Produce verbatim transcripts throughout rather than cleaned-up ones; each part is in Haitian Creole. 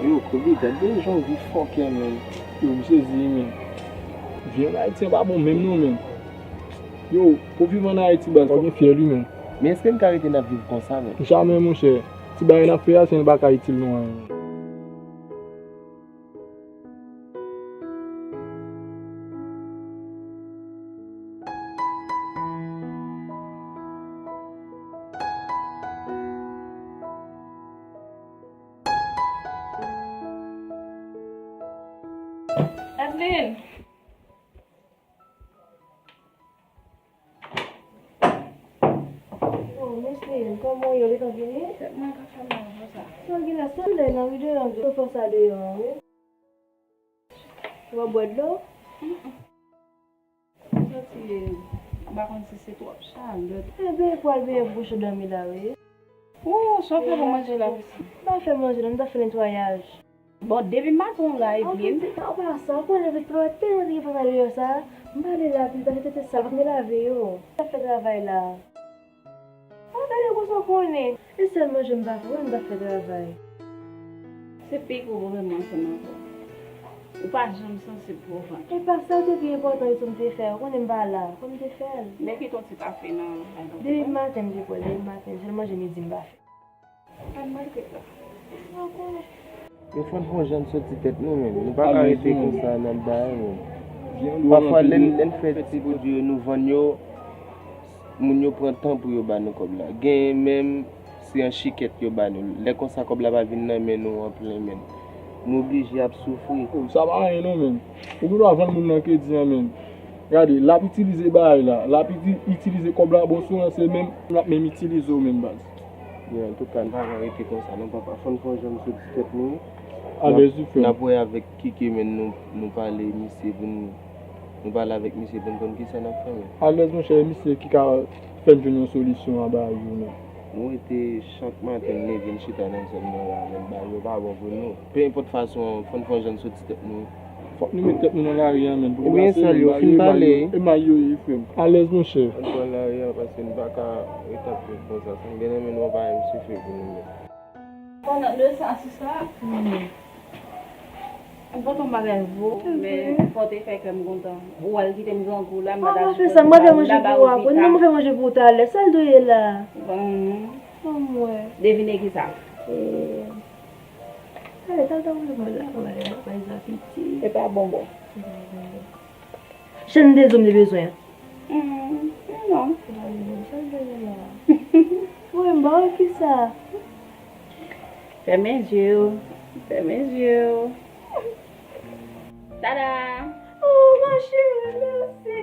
Yo, Kobe, gad de jan w viv fòkè, menn. Yo, m sezi, wi, menn. Vi ann Ayiti an pa bon menm non, menn. Yo, pou viv ann Ayiti, baz, fòk gen fyèl, wi, menn. Men èske n ka rete n ap viv konsa, menn? Jamè, monchè. Ti bagay n ap fè a, se n pa ka itil nou anyen, menn. Evelyne! Oh, Micheline, kòman w ye? Ou gentan vini? Tèt mwen ka fè mal konsa. Sa w gen la? Solèy nan ri deyò, tou fò sa deyò a, wi. Ou pa bwè dlo? Mm, mm. M santi, m pa konn si se twòp chalè. Enben, pral benyen pou kouche dòmi la, wi. Ou, sa w fè pou manje la, pitit? M pa fè manje, non, m ta fè netwayaj. Bon, depi maten w la, Evelyne. An pa sa, ou konnen vit pran tèlman te gen fatra deyò sa. M pa ale la, pil pase tete sal, fòk m te lave yo. M ta fè travay la. An, gade konsa w konnen. E sèl manje m pa fè, wi, m pa fè travay. Se pik ou vreman ansanm avè w. Ou pa janm sansib pou ou vant. E pa sa te pi enpòtan, wi, sa m te fè. Ou konnen m pa la. Fò m te fè l. Men kite yon ti kafe nan kay la. Depi maten m te pran l, depi maten. Sèl manje midi m pa fè. Pa t maltrete la. Yo, fò n fè yon jan n soti tèt nou, menn. Nou pa ka rete konsa n ap bay, menn. Pafwa, lè n, lè n fè ti pwodui yo, nou vann yo, moun yo pran tan pou yo ba nou kòb la. Genyen menm, se an chikèt yo ba nou. Lè konsa, kòb la pa vin nan men nou an plen, menn. Nou oblije ap soufri. Oh, sa pa anyen non, menn. Ou gen dwa vann moun nan kredi an, menn. Gade, l ap itilize bagay la. L ap iti-, itilize kòb la, bon, sou lan, se menm, l ap menm itilize w menm, baz. Yo, antouka, n pa ka rete konsa non, papa. Fò n fè yon jan n soti tèt nou. Alèz wi, frè m. N ap wè avèk ki ke menn nou, nou pale misye pou n, nou pale avèk misye pou n konn kisa n ap fè, menn. Alèz, monchè, e misye ki ka fè n jwenn yon solisyon anba yo, menn. Nou rete chak maten, n leve, n chita nan zòn nan la, menn, bagay yo pa bon pou nou. Pe enpòt fason an, fò n fè yon jan n soti tèt nou. Fòk nou met tèt nou nan lari a, menn. Ebyen, sèl yo fin pale. E may yo ye, frè m. Alèz, monchè. Ann pran lari a, paske n pa ka ret ap viv konsa. Sa m gen nan men nou an pa menm sifi pou nou menm. Pandan de sa, sista, m pote yon bagay pou ou, men fò w te fè kè m kontan. Ou al kite m grangou la, m pa ta fè sa, m pa fè manje pou ou apre. Non, m fè manje pou ou talè. Sa l dwe ye la? Bon. Anmwey. Devine kisa? E, ale, ta, ta, ale, ale, ale, ale, ale, piti. E pa bonbon. E pa bonbon. Chenn de zo m te bezwen an. Hmm, non. Mwen, m ba w kisa? Fèmen je w. Fèmen je w. Tada! Oh, ma chérie, mèsi.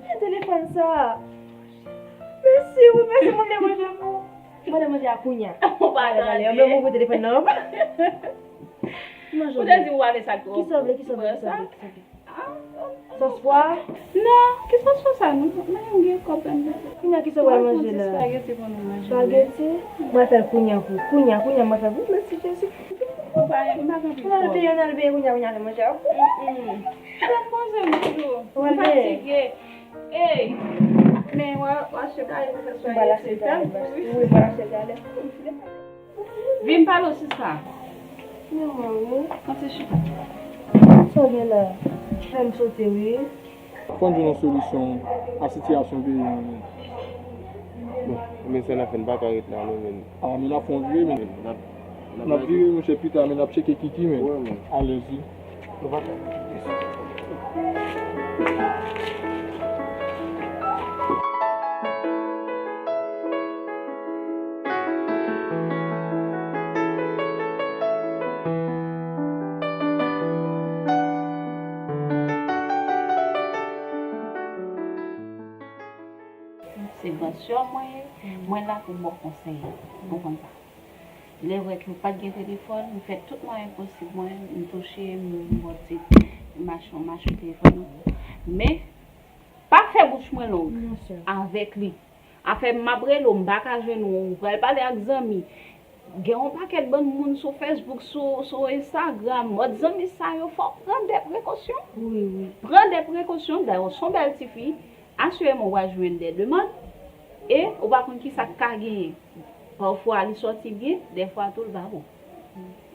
Nan telefòn sa. Mèsi, wi, mèsi, mwen te manje pou. Mwen te manje a kounya. Ou pa tande. Mwen mwen telefòn nan. Manje. Ou te di ou ale sa. Kisa w vle, kisa w vle, kisa w vle, kisa w vle? Sòs pwa? Non, ki sòs pwa sa? Nou, nou gen kòb la. Kounya kisa w pral manje la? Spaghetti pou nou manje. Spaghetti? Mwen fè l kounya pou. Kounya, kounya, mwen fè l pou. Mèsi, Jezi. Ou pa, m pa gen anpil kòb. N al veye, n al veye kounya, kounya, n al manje. Mm, mm. Fè m poze m toujou. M fatige. Ey! Men w a, w a achte kare pou fè swa. M pral achte kare. Wi, m pral achte kare. Vin pale w sista. Men mwen, wi. Kòmsi chita. Sa w gen la? Fè m sote, wi. Fò n jwenn yon solisyon a sitiyasyon peyi an, men. Bon, men sa n ap fè, n pa ka ret la, non, men. A, men n ap fè yon vire, men. N ap, n ap vire, monchè, pita, men n ap tcheke Kiki, men. Wi, men. Alèz, wi. Nou pa ka. Se gran sè w mwen ye, mwen la pou m ba w konsèy, ou konprann sa. Lè vre ke m pa t gen telefòn, m fè tout mwayen posib mwen, m touche, m, m ba w ti machin, machin telefòn nan. Men, pa fè bouch mwen long avèk li. Afè m ap rele w, m pa ka jwenn ou, ou pral pale ak zanmi. Gen yon pakèt bann moun sou Facebook, sou, sou Instagram, mòd zanmi sa yo, fò w pran de prekosyon. Wi, wi. Pran de prekosyon, dayè w se yon bèl tifi, asireman w pral jwenn de demann, e ou pa konn kisa k ka genyen. Pafwa li sòti byen, dèfwa tou l pa bon.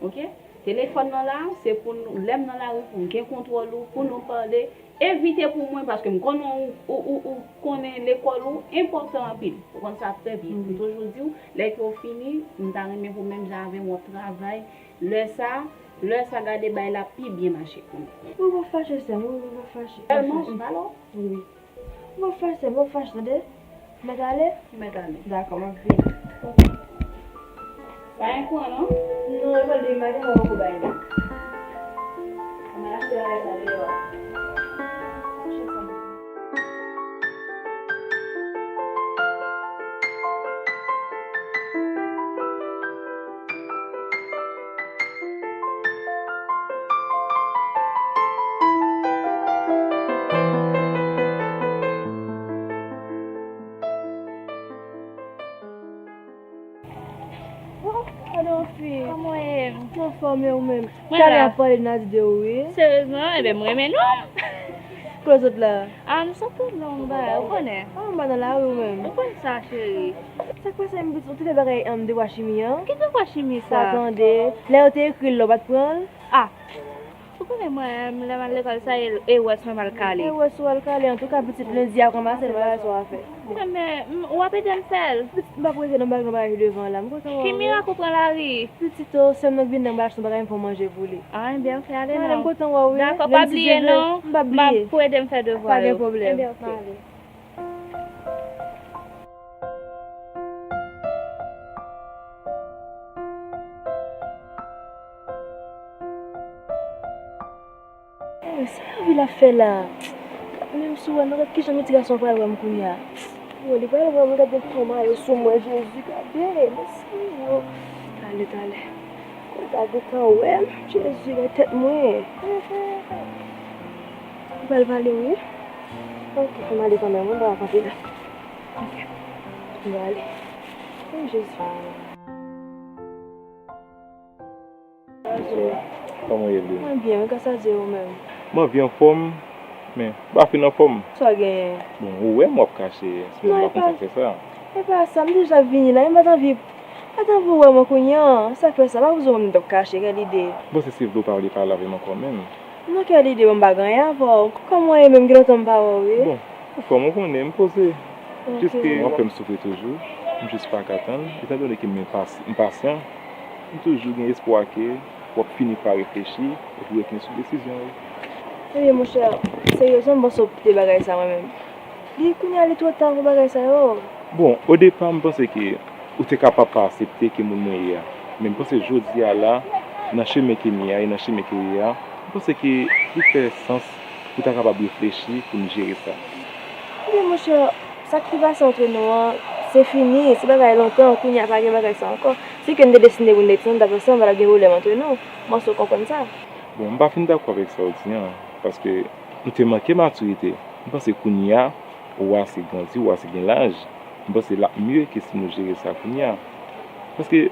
Oke? Telefòn nan la, se pou nou, lè m nan lari, pou m gen kontwòl ou, pou nou pale. Evite pou mwen, paske m konnen ou, ou, ou, ou konnen lekòl ou enpòtan anpil. Ou konn sa trè byen. M toujou di w, lè ke w fini, m ta renmen pou menm jan avè m w ap travay. Lè sa, lè sa gade bay la pi byen mache pou nou. Ou pa fache, sè m, ou pa fache. Sèlman, m pale w. Wi. Mwen fache, mwen fache, tande? Mèt ale? Mèt ale. Dakò, m ap vini. Pa gen kouran, non? Non, e pral demen maten, mwen poko bay li. Mwen achte bagay sa deyò a. Oh, gade yon fi. Kòman w ye? Mwen anfòm, e ou menm? Mwen la. Talè ap pale n a di de ou, wi. Seryezman? Enben, m renmen non. Kote w sot la? Ah, m sot nan yon bagay, ou konnen. Ah, m pa nan lari, ou menm? Ou konn sa, cheri. Sa k pase, m pitit, ou te fè bagay, um, de pwa chimi an? Ki de pwa chimi sa? Sa, tande. Lè yo te ekri l la, ou pa t pran l? Ah. Ou konnen mwen, lè m al lekòl, sa e, e wès mwen m al kale. E wès ou al kale, antouka, pitit, lendi a kòmanse, l bagay sa w a fè. Enben, m, w ap ede m fè l. Pitit, m p ap rete nan bagay, nan bagay devan la, m kontan wè w. Ki mirak ou pran lari? Pitit, o, sè m nan k vin nan, m al achte yon bagay, m fè yon manje pou li. Ah, enben, oke, ale non. Ale, m kontan wè w, wi. Dakò, pa bliye non. M p ap bliye. M ap pou ede m fè devwa yo. Pa gen pwoblèm. Enben, oke. Ale. Sa Youvil ap fè la? Menm si w wè m, gad kijan miti gason pral wè m kounye a. Bon, li pral wè m, gad yon mayo sou mwen, Jezi, gade, mèsi, yo. Talè, talè. Konn ta gentan wè m, Jezi, nan tèt mwen. Li pral pale, wi. Ok, fè m ale kanmenm, wi, m pa ka kanpe la. Ok. M pral ale. O Jezi. Kòman w ye, Lou? Mwen byen, wi, gras a Dye, ou menm? Mwen byen anfòm, men m pa fin anfòm. Sa w genyen? Bon, ou wè m w ap kache, si mwen pa konn sa k fè sa. E pa sa, m deja vini la, m pa t anvi, pa t anvi w wè mwen kounye a. Sa k fè sa, pa bezwen wè m t ap kache, kèl ide. Bon, se, se vle w pa vle pale avè m ankò menm. Non, kèl ide, bon, m pa gen anyen avè w. Kòman w ye menm? Gen lontan m pa wè w, wi. Bon, anfòm, ou konnen, m poze. Ok. Jis ke w ap fè m soufri toujou. M jis pa ka tann, etandone ke m enpas-, m pasyan, m toujou gen espwa ke w ap fini pa reflechi epi retounen sou desizyon w. Ebyen, monchè, seryezman, m panse w kite bagay sa mwen menm. Li kounye a li twò ta pou bagay sa yo. Bon, o depa, m panse ke ou te kapab pa aksepte ki moun mwen ye a. Men m panse jodi a la, nan chemen ke m ye a e nan chemen ke w ye a, m panse ke li fè sans pou w ta kapab reflechi pou n jere sa. Ebyen, monchè, sa k te pase antre nou an, se fini, se bagay lontan, kounye a pa gen bagay sa ankò. Si ke n te deside pou n ret ansanm, daprè sa, pa t ap gen pwoblèm antre nou. M panse w konprann sa. Bon, m pa fin dakò avèk sa w di an, paske nou te manke matirite. M panse kounye a, ou ase grandi, ou ase gen laj. M panse l ap mye ke si nou jere sa kounye a. Paske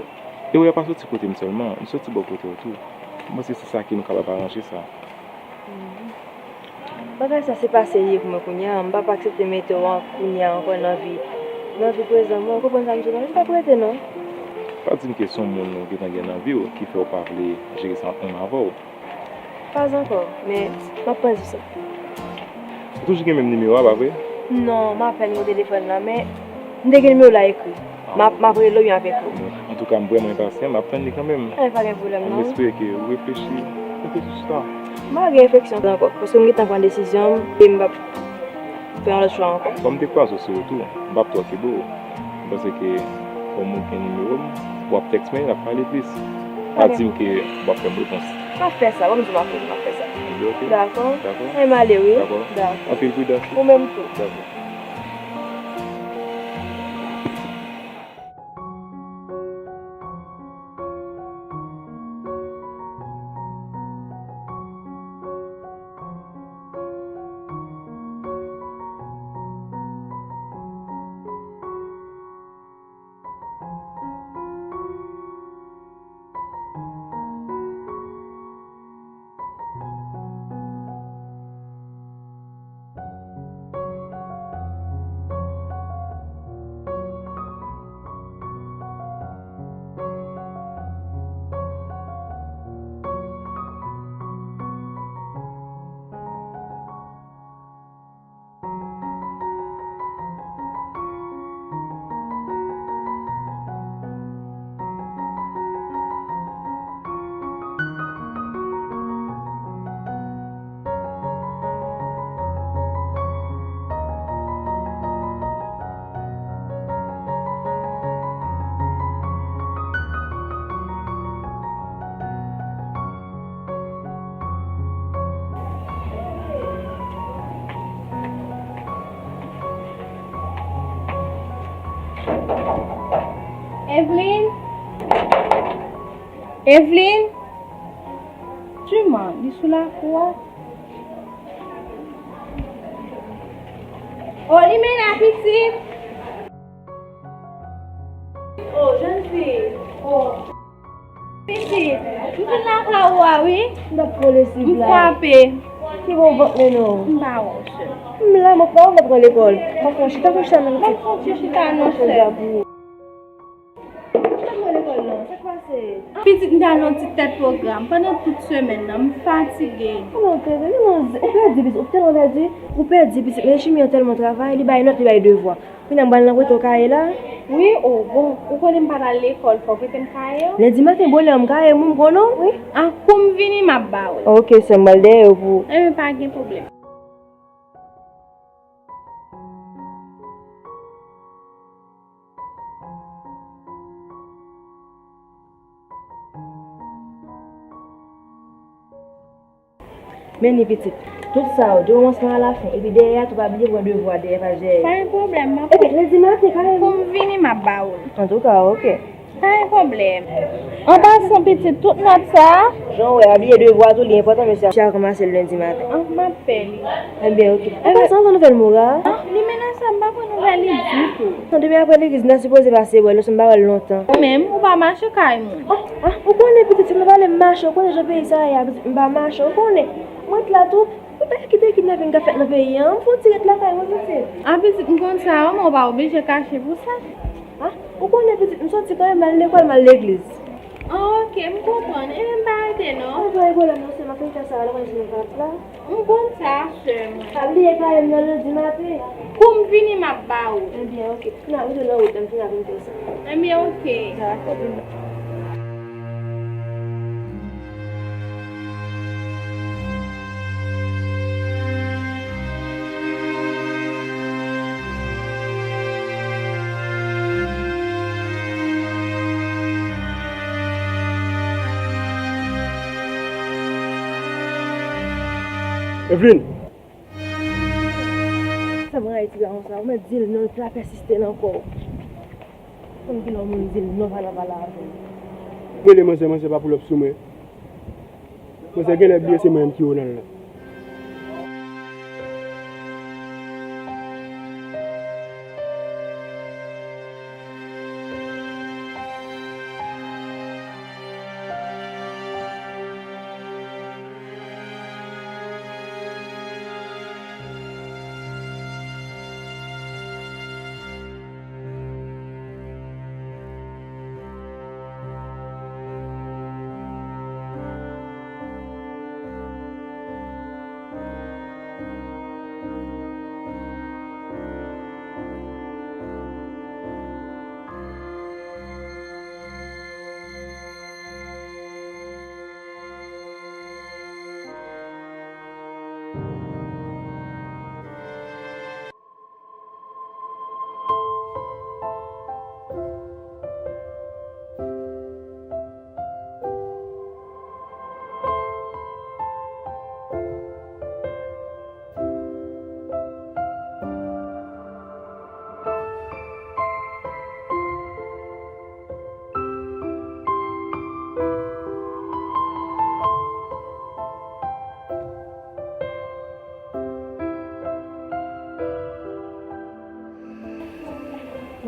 erè a pa soti kote m sèlman, li soti bò kote w tou. M panse se sa ke nou kapab aranje sa. Bagay sa se pase l ye pou mwen kounye a. M p ap aksepte mete w an kounye a ankò nan vi, nan vi prezan mwen. Ou konprann sa m di w la? M p ap rete non. Pa di m ke se yon moun ou gentan gen nan vi w ki fè w pa vle jere sa ansanm avè w. Pas ankò, men m ap pran di sa. Ou toujou gen menm nimewo a, pa vre? Non, m apèn gen telefòn nan, men m te gen nimewo la ekri. M ap, m ap rele w, m ap ekri w. Antouka, m vrèman enpasyan, m ap tann li kanmenm. Eh, pa gen pwoblèm non. M espere ke ou reflechi, reflechi sou sa. M pa gen refleksyon ankò, paske m gentan pran desizyon m, e m p ap pran yon lòt chwa ankò. Kòm m te kwaze w sou wout ou, m p ap twò kenbe w. M panse ke kòm ou gen nimewo m, w ap tèks mwen, n ap pale plis. Pa di m ke w ap fè m repons. M ap fè sa, ban m di w m ap fè, m ap fè sa. Ebyen, oke. Dakò? Dakò. Ann ale wi. Dakò. Dakò. Anpil pridans. Ou menm tou. Dakò. Evelyne? Evelyne? Juman, li sou lakou a? O, li men la, pitit. O, jèn fi. O. Pitit, m vin lakay ou a, wi. M t ap pran lesiv la. M frape. Ki bò w vant mennen w? M pa wè w, sè. M la, mwen pa wè w pran lekòl. M ap pran chita, pran chita nan pitit. M ap pran ti chita non, sè. Chita pran lekòl non. Sa k pase? Pitit, m t al nan ti tèt pwogram pandan tout semèn nan. M fatige. Ou nan tèt, ou nan zen, ou pèdi, pitit. Ou tèlman pèdi, ou pèdi, pitit. Men Jimmy an tèlman travay, li bay nòt, li bay devwa. Kounye a m pral nan prete w kaye la. Wi, o, bon, ou konnen m pa t al lekòl, fò w prete m kaye yo. Lendi maten, bonè, m kaye m, m konnen w. Wi. A, kou m vini, m ap ba ou. Oke, sè m, m pral dèyè yo pou ou. Enben, pa gen pwoblèm. Men ni pitit. Tout sa yo, di kòmansman alafen. Epi dèyè a tou, pa bliye pran devwa dèyè, pa dèyè. Pa gen pwoblèm, m ap... Epi lendi maten, kaye m. Kou m vini, m ap ba ou l. Antouka, oke. Pa gen pwoblèm. An pasan, pitit, tout nòt sa a. Jan w wè a, bliye devwa tou, li enpòtan, mesye a ranmase l lendi maten. An, m ap fè li. Enben, oke. An pasan, ou pran nouvèl Moura? An, li menase, m pa pran nouvèl li ditou. Demen apre legliz, n ta sipoze pase wè l, paske m pa wè l lontan. Ou menm, ou pa mache kay moun. Ah, ou konnen pitit, si m ta pale m mache, ou konnen jan peyi sa a ye a, pitit, m pa mache, ou konnen. Mwen t la tou, ou pa kite kidnaping k ap fèt nan peyi a, m fon ti ret lakay mwen pitit. Ah, pitit, m konn sa, manman w pa oblije kache pou sa. Ah, ou konnen pitit, m soti kanmenm, m al lekòl, m al legliz. Ah, oke, m konprann. Ebyen, m pa Se non. Mwen pa gen pwoblèm non, se m ap fin fè sa a, lè mwen jwenn vat la. M konn sa, sè mwen. Pa bliye pale m nan lendi maten. Kou m vini, m ap ba ou. Ebyen, oke. N ap rete nan wout la, m fin ap vin fè sa. Ebyen, oke. Dakò, vin. Evelyne! Sa mwen rayi ti gason sa, ou mèt di l non, l pa pèsiste nan kò w. Konn kilè yon moun di l non, pa la pale avè l. Rele manzè, manzè pa pull up sou mwen. Manzè genlè bliye se mwen menm ki Ronald la.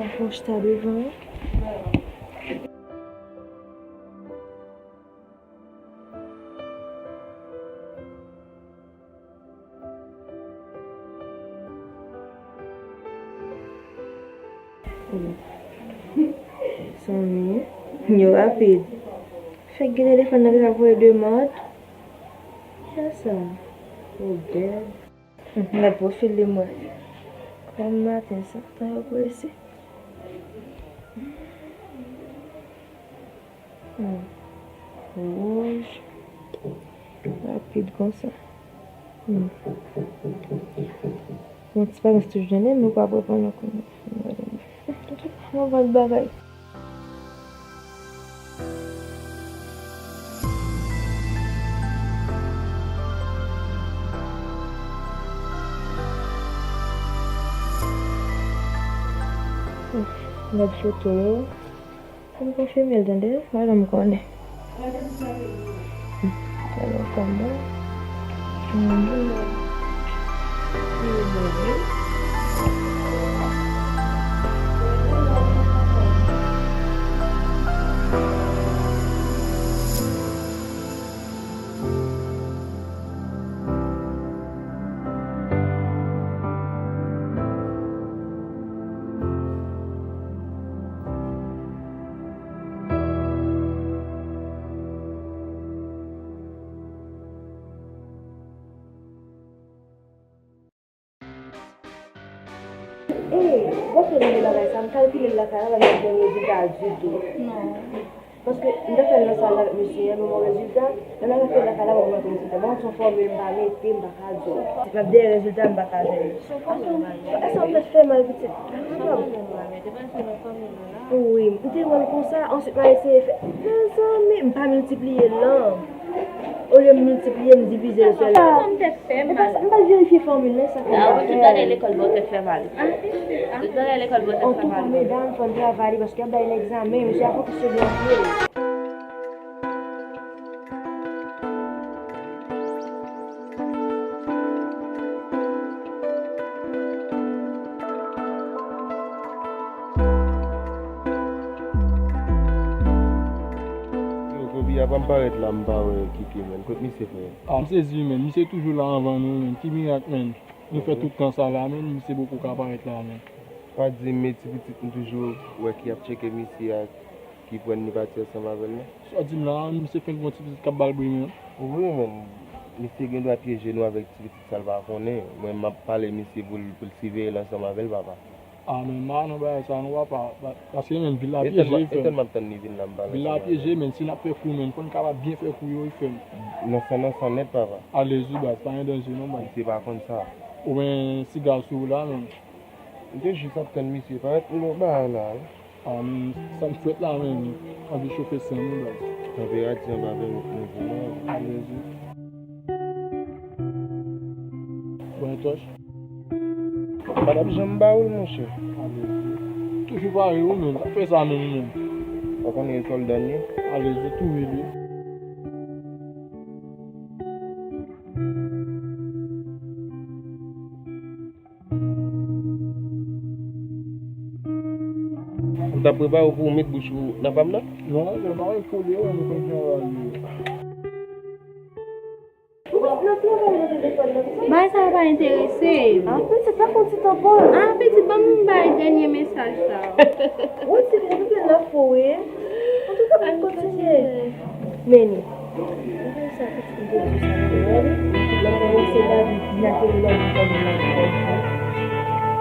Mwen fè yon chita devan. Zanmi, yo rapid. Fèk gen telefòn nan deja voye demann. Kiyès sa? Oh, dead. Hmm, m gad pwofil li mwen. Kòm maten sa, tan yo prese. Hmm. Wouj. Rapid konsa. Hmm. Bon, ti pa gen toujou nan men, men ou pa pran nan kounye a. Mwen vann bagay. Ouf, gad foto yo. Fò m konfime l, tande, pa janm konnen. Alò, kòman? Hmm. Ey, w ap fè move bagay sa, m kalkile l lakay la, pa t ap gen rezilta ditou. Non. Paske m te fè l nan sal la avèk mesye a, men bon rezilta, lè m al fè l lakay la, pa t ap gen rezilta. Bon, se yon fòmil m pa mete, m pa ka di w. M ap dèyè rezilta, m pa ka jwenn. Èske m fè fè mal pitit? M pa kapab. Wi, m te wè l konsa, answit m al eseye fè. Mezanmi, m pa miltipliye l non. Olye m miltipliye, m divize l sèlman. Sa m te fè mal. E pa sa, m pa verifye fòmil la, sa fè m pa fè. Tout bagay lekòl ba w tèt fè mal. Tout bagay lekòl ba w tèt fè mal. Antouka, medam, fò n travay li, paske y ap bay n egzamen, mesye a fokis sou byen anpil. Yo, Kobe, apa m parèt la, m pa wè Kiki, menn. Kot misye, frè? Ah, m sezi, menn. Misye toujou la anvan nou, menn. Ki mirak, menn? Nou fè tout tan sa la, menn. Misye poko ka parèt la, menn. Pa di m, men ti pitit m toujou wè ki ap tcheke misye ak Ki pran ni pati ansanm avè l, non? Sa w di m la, misye fenk gon ti pitit k ap ba l bri menm. Wi, men, misye gen dwa pyeje nou avèk ti pitit sa l pa konnen. Mwen, m ap pale misye pou l, pou l siveye l ansanm avè l, papa. A, men m pa nan bagay sa non, papa. Pa-, paske menm vil la pyeje, frè m. Etèn m ap tann li vin la, m pale ansanm avè l. Vil la pyeje, men si n ap fè kou, men fò n kapab byen fè kou yo, frè m. Nan san, nan san nèt, papa. Alèz wi, baz, pa gen danje non, baz. Misye pa konn sa. Ou men siga sou ou la, men. M te jis ap tann misye parèt, m gon bagay la, wi. A, men sa m fèt la, men anvi chofe san m wi, baz. Tanperati an pa pèmèt mwen vreman. Alèz wi. Bon, tòch. M pa t ap janm ba ou l, monchè. Alèz wi. Toujou pare ou menm, sa fè sa menm ou menm. Ou konnen e sòlda m ye. Alèz wi, tou wi li. M t ap prepare w pou w met bouch ou nan pa m nan? Non, monchè, m pa konn kote w, m konn jan w ale. Bagay sa yo pa enterese m. Anpil, se pa konn ti tanpon. A, pitit, ban m bay dènye mesaj sa. Wi, se vre, vre, l ap fou, wi. Antouka, m kontinye. Meni. Mwen sa pitit m te di sa, mwen, lè m kòmanse lavi, di a ke lè m kòmanse lavi.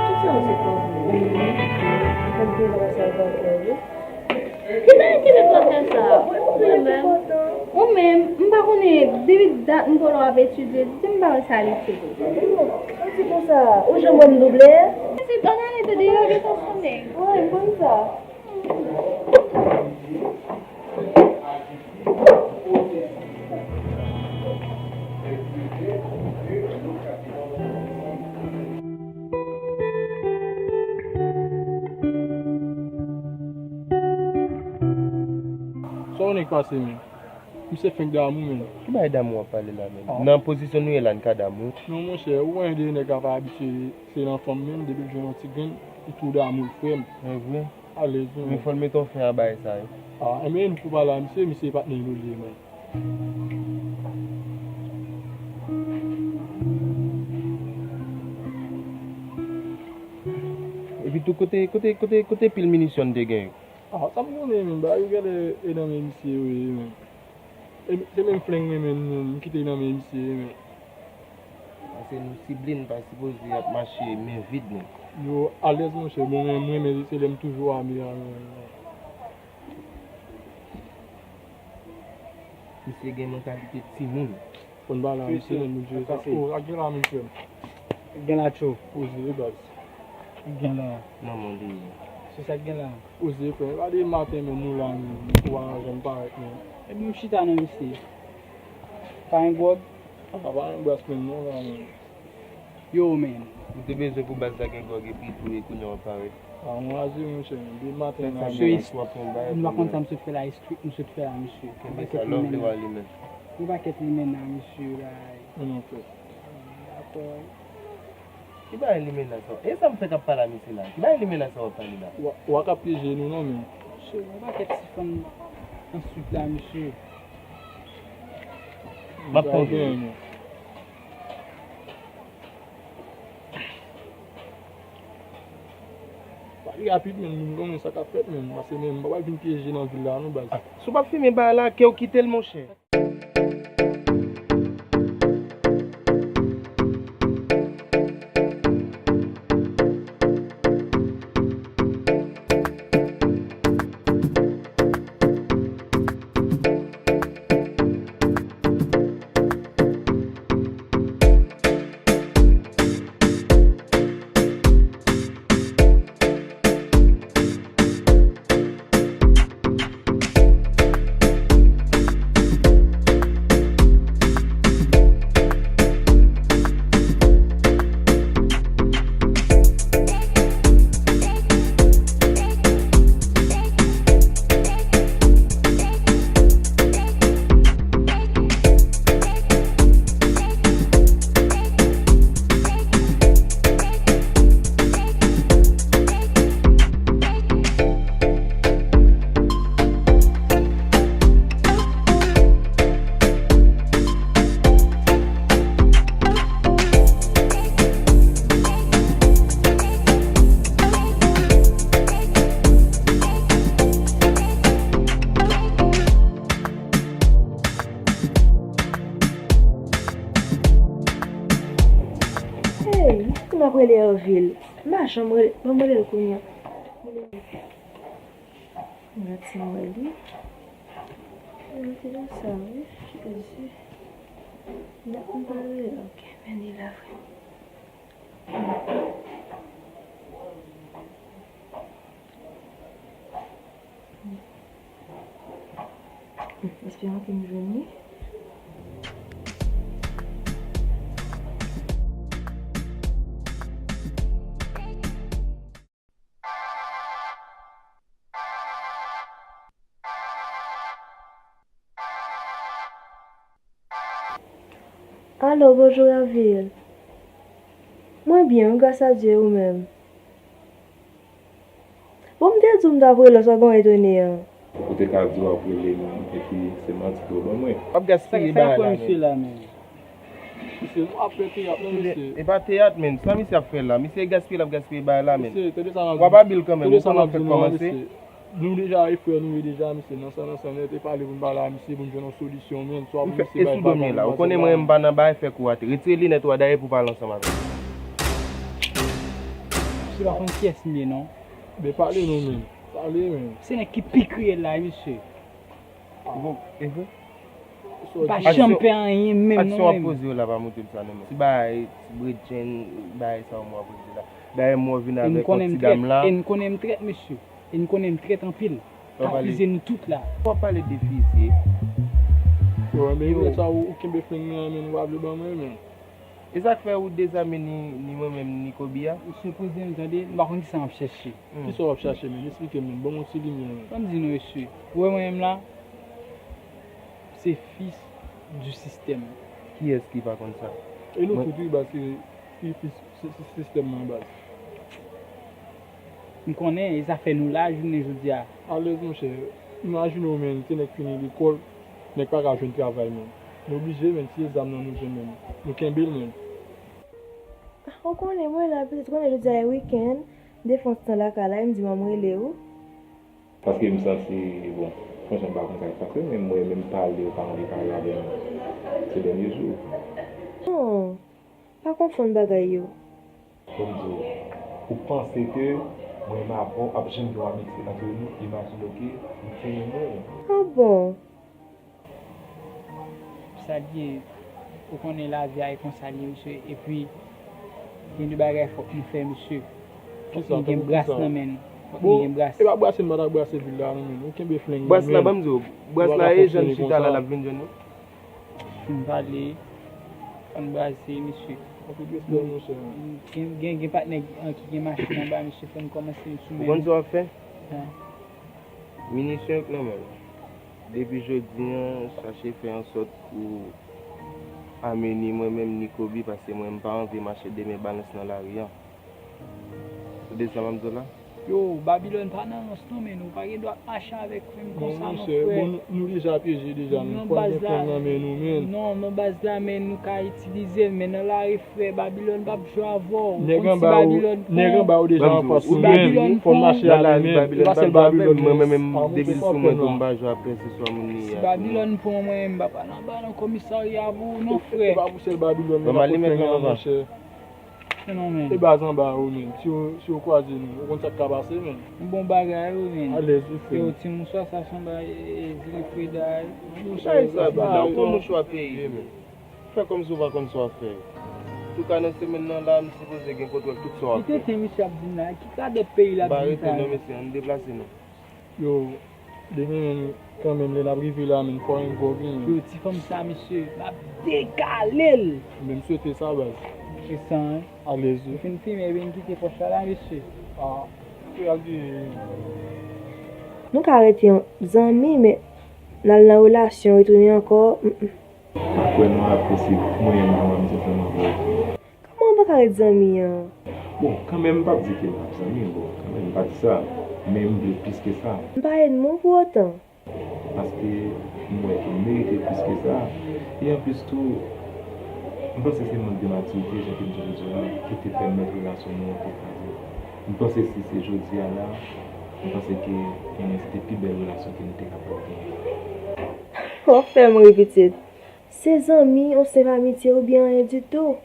Ki sa w se kòmanse? Mwen, mwen, mwen, mwen, mwen, mwen, mwen, mwen, Ki bagay ki met w ap fè sa? Ou menm, ou menm, m pa konnen, depi dat m konnen w ap etidye, di m pa wè sa l itil ou. Ou di konsa, ou janm wè m double? Se bòn ane de deyò gentan sonnen. Wi, m konn sa. Sa w nèk pase, men? Misye fenk damou, men. Ki bagay damou w ap pale la, men? Ah. Nan pozisyon nou ye la, n ka damou? Non, monchè, ou konnen de nèg la pa abitye, se nan fanm, men depi l jwenn yon ti grenn, li tou damou l, frè m. E vre? Alèz, men. Men fò l mete yon fen a bagay sa yo. Ah, enben, n pou pale a misye, misye patnè nou li ye, men. Epi tou, kote, kote, kote, kote pil minisyon n te gen yo? Ah, sa m konnen, men, bagay yo genlè e nan men misye yo ye, men. E, se menm fleng men, men, nou, m kite nan men misye, men. Paske nou sible, n pa sipoze ap mache men vid, non. Yo alèz, monchè. Bon, men mwen, men se lè m toujou ame a, men. Misye gen mantalite timoun. Fò n pale a misye, men, Bondye. Sa, oh, sa k gen la, men, frè m? Gen la, tchou. Poze, baz. Gen la. Manman li ye. Se sa k gen la. Poze, frè m. E pa de maten menm ou la menm, ou pa janm parèt menm. Epi m chita non, mesye. Pa gen gwòg? Ah, pa gen bras menm non la menm. Yo, men. Ou te bezwen pou baz la gen gwòg epi tou e kounye a w ap parèt. Ah, mwen raze, monchè, men. De maten la menm. Mesye, m pa konn sa m sot fè la, m sot fè la, mesye. Kenbe sa, lè w vle w al limen. Yon pakèt limenna, mesye, bay. Mwen non, frè. Dakò. Ki bagay limenna sa? E sa m fè k ap pale a misye la? Ki bagay limenna sa w ap pale la? Wa, wa k ap pyeje nou non, men. Mesye, yon pakèt ti fanm answit la, mesye. M ap konn. Pale rapid, men, nou konnen sa k ap fèt, men. Paske, men, m pa pral vin pyeje nan vil la, non, baz. Ah, si w p ap fimen bagay la, ke w kite l, monchè. Rele Hervil. M pa janm rele, ban m rele l kounye a. Mwen ti mwen li. Mwen te nan sa, wi. Kite di. N ap pale, ok. Men li la vre. Esperan ke m jwenn li. Alo, bonjou, Hervil. Mwen byen, wi, gras a Dye, ou menm? Bon, m te di w m t ap rele w, sa gen w etone an. Ou te ka di w ap rele m, epi se manti ke w ban mwen. W ap gaspiye bagay la, men. Misye, nou ap fè teyat, non, mesye. E pa teyat, men. Sa misye ap fè la? Misye gaspiye, l ap gaspiye bagay la, men. Mesye, tande sa m ap di w. W ap abil kanmenm, ou konnen w fèk kòmanse. Nou deja e frè nou ye deja, mesye, nan san, nan san nèt, e pale pou n pale a misye, pou n jwenn yon solisyon, men, swa pou misye bay papa nou. Ou konnen mwen, m pa nan bagay fè kou atè. Retire linèt ou a dayè pou w pale ansanm avè m. Misye pa konn kiyès m ye, non. Ben, pale non, men. Pale, men. Se nèg ki pi kriyèl la, wi, mesye. Bon, e vre? M pa janm fè anyen menm, non, menm. Aksyon w ap poze yo la pa montre m sa, non, men. Ti bagay, ti bredjenn, bagay sa yo m w ap poze la. Dayè m wè w vin avèk yon ti dam la. E n konnen m trèt, mesye. E n konnen m trèt anpil. K ap fize nou tout la. W ap pale de fize. Yo, men yo sa ou, ou kenbe fling nan men, ou pa vle ban mwen, men. E sa k fè ou dezame ni, ni mwen menm, ni Kobe a? Misye poze m, tande, m pa konn kisa m ap chèche. Kisa w ap chache, men? Esplike m, men. Ban m yon ti limyè, men. Ban m di nou, mesye. Ou wè mwen menm la, se fis du système. Kiyès ki pa konn sa? E nou tout, wi, baz, ki, ki fis si-, si-, sistèm nan, baz. M konnen, e sa fè nou la jounen jodi a. Alèz, monchè. Imajine w, men, se nèg fini lekòl, nèg pa ka jwenn travay, men. Nou oblije, men, tiye zam nan nou jwenn, men. Nou kenbe l, men. Ou konnen, mwen la, pitit, ou konnen jodi a e wikenn, m te fè yon ti tan lakay la, e m di m ap rele w. Paske m santi, bon, franchman, m pa konn sa k pase, men mwen menm pale, ou pa anvi pale avè m se dènye jou. Non, pa konfonn bagay yo. Bon, m di w, ou panse ke mwen menm avè w ap janm gen yon amitiye ant nou, imajine w ke m te renmen w. Ah bon? Sa l ye, ou konnen lavi a e konsa l ye, mesye. Epi, gen de bagay fòk nou fè, mesye. Fòk nou gen bras nan men nou. Fòk nou gen bras. E pa brase m pa ta brase vil la, non, men. Ou kenbe fling nan men. Bras la, ban m di w, bras la e jan l chita la, l ap vin jwenn ou. Fin pale, fò n brase, mesye. Anpil respè, monchè. Gen, gen, gen patnè ki gen machin anba, mesye, fò n kòmanse sou men nou. Ou konn sa w ap fè? Minisyon k nan men w. Depi jodi a, chache fè ansòt pou amenni mwen menm ni Kobe, paske mwen m pa anvi mache de men balans nan lari a. Tande sa m ap di w la? Yo, Babilòn pa nan rans non, men nou pa gen dwa ap mache avèk menm konsa non, frè. Bon, nou deja pyeje deja, men fò n gen fon nan men nou, men. Non, non, baz la, men nou ka itilize l, men nan lari, frè, Babilòn p ap jwe avè w. Nèg anba ou, nèg anba ou deja anfas nou, men fò n mache ale, men. E pa sèl Babilòn, men. Mwen menm, depi l sou mwen tou, m pa jwe ap pèse swa moun li ye. Si Babilòn pran mwen, m pa pral anba nan komisarya pou ou non, frè. E pa pou sèl Babilòn, men pa pou fè anyen, monchè. Non, men. E baz anba yo, men. Si yo, si yo kwaze nou, ou konn sa k ka pase, men. Bon bagay, wi, men. Alèz, wi, frè. Yo, ti mouchwa sa, se yon bagay, e, e, zile freda, wi. Mouchwa sa, bagay, ou konn mouchwa peyi, men. Fè kòmsi ou pa konn sa w ap fè. Antouka, nan semèn nan la, m sipoze gen kontwòl tout sa w ap fè. Ki tenten misye ap di m la? Ki kadèt peyi l ap di m sa? M pa rete non, mesye, ann deplase nou. Yo, demen, men, kanmenm, lè n ap rive la, men, fò yon gòg, men. Yo, ti fanm sa, mesye, m ap dekale l. Mwen menm swete sa, baz. Se sa, en. Alèz, wi. M fin fimen, epi m kite pòch la la, mesye. Ah, frè al di. Nou ka rete zanmi, men n al nan relasyon, retounen ankò. M, m. Pa kwè non, aprè se mwen menm ki wè m sensèman vrè. Kòman w pa ka ret zanmi an? Bon, kanmenm, m p ap di ke n p ap zanmi, bon, kanmenm, m pa di sa, men m vle plis ke sa. M pa ènmi w pou otan. Paske m wè ke m merite plis ke sa. E anplis tou, m panse se mank de matirite, jan ke m te di w la, ki te pèmèt relasyon nou an te kraze. M panse si se jodi a la, m panse ke, ebyen, se te pi bèl relasyon ke nou te kapab genyen. W ap fè m ri, pitit. Se zanmi, yon senp amitye oubyen anyen ditou?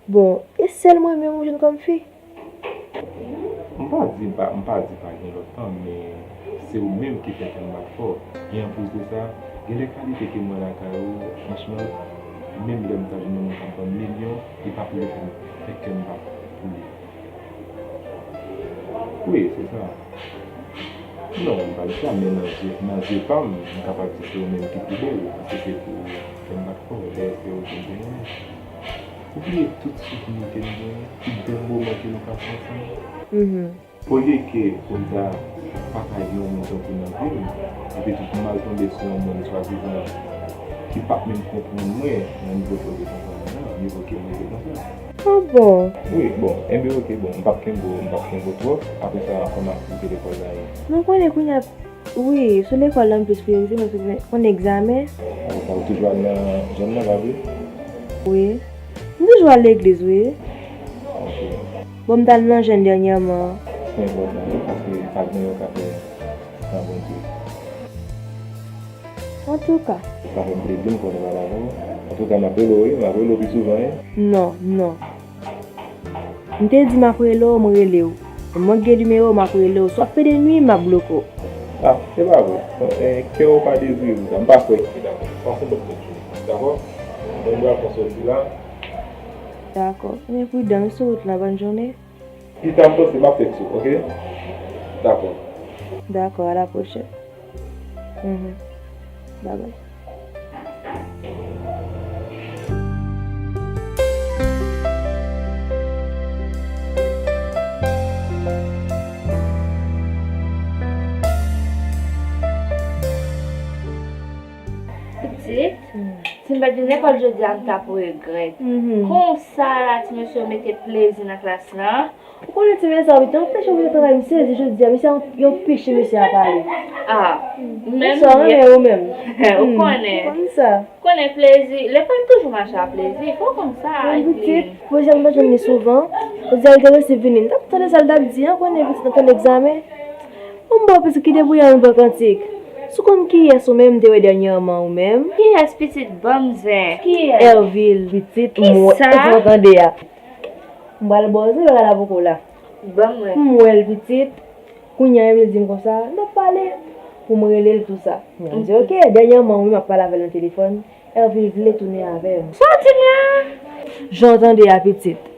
Bon, e sèl mwen menm ou jwenn kòm fi? M pa di pa, m pa di pa gen lòt tan, men se ou menm ki fè kè m bat fò. E anplis de sa, gen de kalite ke m wè lakay ou, franchman, menm lè m ta jwenn yon moun k ap ban m milyon, li p ap rive fè m, fè kè m bat pou li. Wi, se sa. Non, m pa di sa, men nan zye, nan zye pa m, m kapab di se ou menm ki pi bèl, paske se pou fè m bat fò, dayè se ou ki m te renmen. Ou bliye tout souvni ke n genyen, tout bèl moman ke nou pase ansanm. Mhm. Olye ke pou m ta pataje yon moun tankou nan vi m, epi tou pou m al tonbe sou yon moun swadizan ki p ap menm konprann mwen nan nivo ke w te konprann mwen an, nivo ke m rete konsa. Ah bon? Wi, bon, enben oke, bon, m p ap kenbe w, m p ap kenbe w twòp, apre sa kòman aktivite lekòl la ye? Mwen konnen kounye a, wi, sou lekòl la m plis priyorite, men sou yon egzamen. Apre sa, ou toujou al nan jèn nan, pa vre? Wi. M toujou al legliz, wi. Ok. Bon, m t al nan jèn dènyèman. Se enpòtan, wi, paske pa gen yon ka fè san Bondye. Antouka. Sa fè m plezi m konnen pale avè w. Antouka, m ap rele w, wi, m ap rele w pi souvan, wi. Non, non. M te di m ap rele w, m rele w. Mwen gen nimewo w, m ap rele w. Si w ap pede nwi m, m ap bloke w. Ah, se pa vre. Eh, kè w pa dezire pou sa. M pa kwè. Dakò. Pase yon bòn fèt jounen. Dakò? Mwen pral pran sòti la. Dakò. Men pridan, wi, sou wout la, bòn jounen. Pita m panse m ap tèks ou, oke? Dakò. Dakò, à la prochaine. Mhm. Bye bye. Pitit, si m pa t vin lekòl jodi a, m t ap regrèt. Mhm. Konsa la, ti mesye yo mete plezi nan klas la. Ou konnen ti mesye a, wi, te anpeche mwen travay, m sezi jodi a, misye a, yo anpeche mesye a pale. Ah, menm. Bonswa, renmen ou menm. Ou konnen. Ou konn sa. Konnen plezi, lekòl toujou mache a plezi, fò w konn sa. Mwen pitit, pwojè m pa jwenn li souvan. Jodi a li te resi vini. M t ap tande sa l t ap di an, konnen pitit nan tann egzamen. Bon, bon, pitit ki debouye an ban kantik. Si w konn kiyès ou menm te wè dènyèman ou menm? Kiyès pitit ban m zen? Kiyès? Hervil, pitit, m wè, sa w tande a. M pral ba w zen, bagay la poko la. Ban mwen. M wè l pitit. Kounye a, Emil di m konsa, n ap pale pou m rele l tou sa. Mwen di, oke, dènyèman, wi, m ap pale avè l nan telefòn. Hervil vle tounen avè m. Sa w di m la? Jan w tande a, pitit.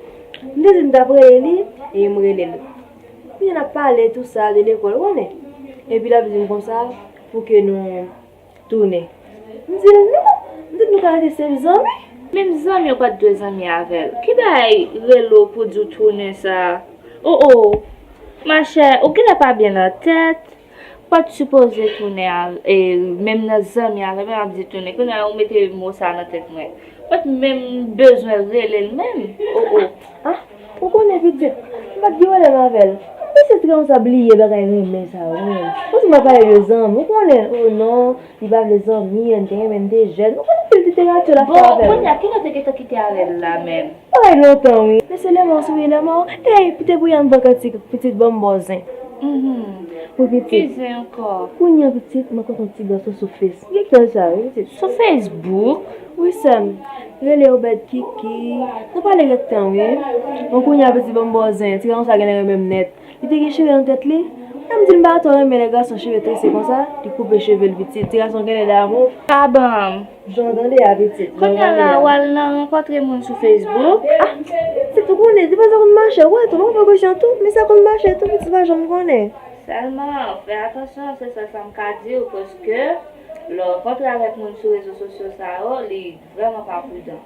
M te di m t ap rele li, e m rele l. Kounye a, n ap pale tou sa de lekòl, ou konnen. Epi l ap di m konsa, pou ke nou tounen. M di l non, m di l nou ka rete senp zanmi. Menm zanmi ou pa t dwe zanmi avè l. Ki bagay rele w pou di w tounen sa? O o, machè, ou genlè pa byen nan tèt. Ou pa t sipoze tounen a, e, menm nan zanmi avè m, m ap di tounen. Kounye a ou mete mo sa nan tèt mwen. Ou pa t menm bezwen rele l menm. O o. Ah, ou konnen pitit, m pa t gen pwoblèm avè l. M panse ti gason sa bliye bagay renmen sa yo, wi. Ou di m ap pale de zanmi, ou konnen, o non, li pa vle zanmi, n te renmen, n te jèn. Ou konnen pil literati l ap fè avè l. Bon, kounye a, kilè w te gentan kite avè l la menm? Bagay lontan, wi. Men se lèmò, si w ye lèmò. Ey, pite pou y ann ban kantik, pitit, ban m ba w zen. Mhm. Wi, pitit. Ki zen ankò? Kounye a, pitit, mwen kontre yon ti gason sou Face. Gen tan sa, wi, pitit. Sou Facebook? Wi, sè m. Rele Obed Kiki. Nou pale gen tan, wi. Bon, kounye a, pitit, ban m ba w zen. Ti gason sa genlè renmen m nèt. Li te gen cheve nan tèt li. Lè m di l m pa twò renmen lè gason cheve trese konsa, li koupe cheve l, pitit. Ti gason genlè damou. Pa ban m. Jan w tande a, pitit. Kounye a la, w al nan rankontre moun sou Facebook. Ah, pitit, ou konnen, depi sa konn mache, ou wè tou, mwen pran prekosyon tou, men sa konn mache tou, pitit, pa janm konnen. Sèlman, fè atansyon, se sèl sa m ka di w, paske lè w rankontre avèk moun sou rezo sosyo sa yo, li vrèman pa pridan.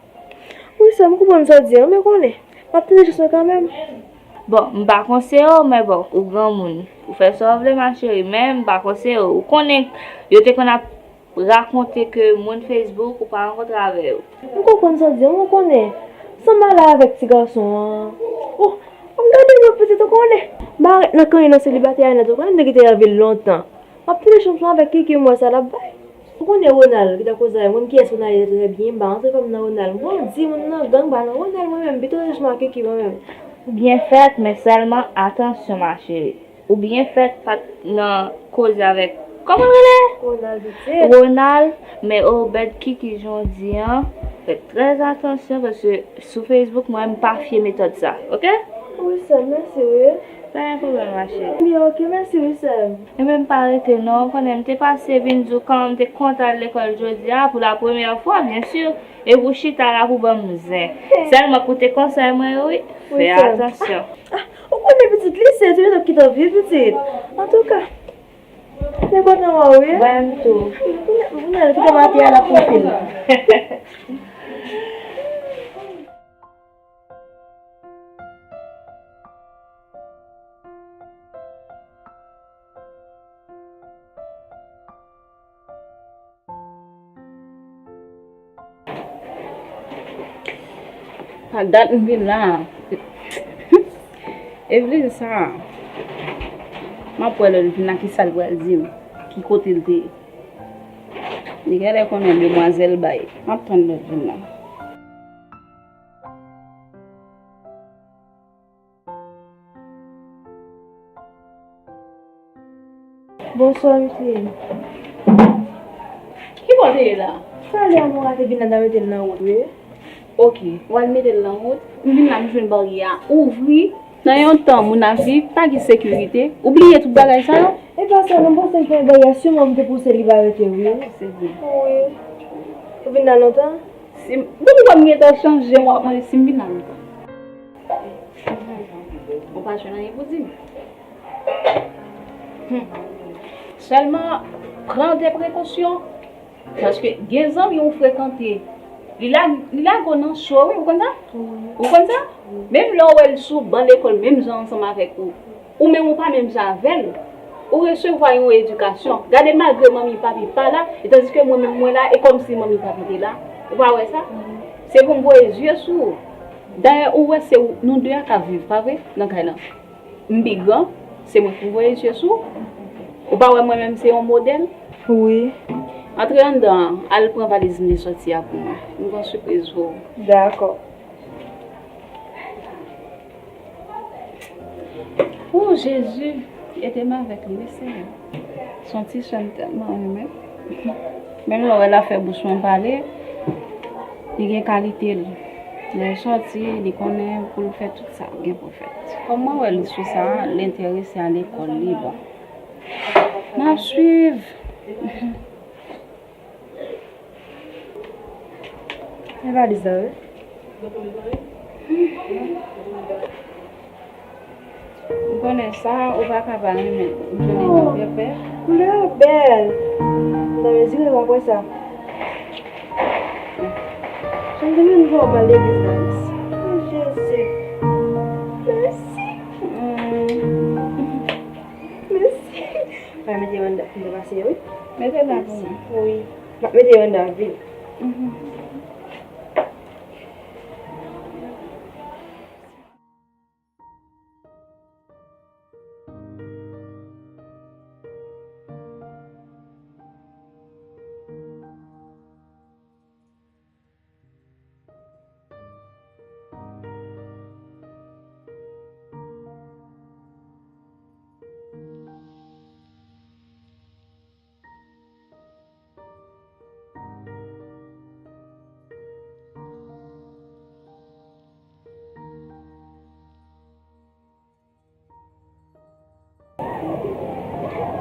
Wi, sè m, m konprann sa w di an, men konnen, m ap tande jis mwen kanmenm. Bon, m pa konseye w, men bon, ou granmoun. Ou fè sa w vle, ma chérie, men m pa konseye w. Ou konnen, yo te konn ap rakonte ke moun Facebook ou pa rankontre avè yo. M konprann sa w di an, men konnen, san m ale avèk ti gason an. Oh, m gade non, pitit, ou konnen. M pa ret nan kanyen nan selibatè a nèt, ou konnen, m te kite Hervil lontan. M ap tande chanson avèk Kiki, m wè sa l ap bay. Ou konnen Ronald, ki t ap koze avè m, ou konn kiyès Ronald ye trè byen, m pa rantre kò m nan Ronald. M grandi, moun nan gang, m pa nan Ronald mwen menm, m pito rich m ak Kiki mwen menm. Ou byen fèt, men sèlman atansyon, ma chérie. Ou byen fèt pa t nan koze avèk, kòman l rele? Ronald, pitit. Ronald, men Obed Kiki jan w di an, Fè trè atansyon paske sou Facebook mwen, m pa fye metòd sa, oke? Wi, sè m, mèsi, wi. Pa gen pwoblèm, ma cheri. Byen, oke, mèsi, wi, sè m. Ebyen, m pa rete, non. Ou konnen, m te pase vin di w kòman m te kontan al lekòl jodi a, pou la premyè fwa, byen si. Epi w chita la pou ban m zen. Sèlman koute konsèy mwen yo, wi. Wi, sè m. Fè atansyon. Ah, ou konnen pitit lise, se yo k kite w vye pitit. Antouka, te kontan wè w, wi. Mwen tou. Mwen, mwen, kite maten a la pou fini. Pa dat m vin la. Evelyn sa, m ap wè lè l vin la, ki sa l pral di m, ki kote l te ye. Li genlè konnen demwazèl bay. M ap tann lè l vin la. Bonswa, mesye. Ki bò w te ye la? Talè a, Moura te vin la, n a mete l nan wout, wi. Oke, w al mete l nan wout. M vin la, m jwenn baryè a ouvri. Nan yon tan, moun ap viv, pa gen sekirite. Ou bliye tout bagay sa yo? E pa sa, non, m panse l fè baryè a, siman m te pouse li pa rete, wi. Se vre. Wi. Ou vin la lontan? Si m, bon, ou wè m gentan chanje, w ap mande si m vin la lontan. Ou pa jwenn anyen pou di m. Hmm. Sèlman, pran de prekosyon, paske gen zanmi ou frekante, li la, li lage w nan cho, wi, ou konn sa? Ou konn sa? Menm lè w wè l sou ban lekòl, menm jan ansanm avèk ou, ou menm ou pa menm jan avè l, ou resevwa yon edikasyon. Gade, malgre manmi papi pa la, e tandiske mwen menm mwen la, e kòmsi manmi papi te la. Ou pa wè sa? Se pou m voye zye sou ou. Dayè, ou wè se ou, nou de a k ap viv, pa vre, nan kay lan. M pi gran, se mwen ki voye zye sou ou. Ou pa wè mwen menm se yon modèl? Wi. Antre anndan an, al pran valiz m te sòti a pou mwen. M gen yon sipriz pou ou. Dakò. O Jezi, ede m avèk li, wi, Senyè. Se yon ti sè m tèlman renmen. Menm lè w wè l ap fè bouch mwen pale, li gen kalite l. Lè l sòti, li konnen pou l fè tout sa gen pou l fè. Kòm mwen wè l sou sa, l enterese a lekòl li, bon. N ap swiv. E valiz la, wi. Ou konnen sa, ou pa ka pa renmen. M jwenn yon pèpè. Koulè a bèl. Nan mezi w pa kwè sa. Jan m te vin vwa w pral legliz la, mèsi. O Jezi. Mèsi. Mm. Mèsi. Mwen mete yo anndan pou m te pase yo, wi. Mete la pou mwen. Wi. M ap mete yo anndan, vini. Mhm.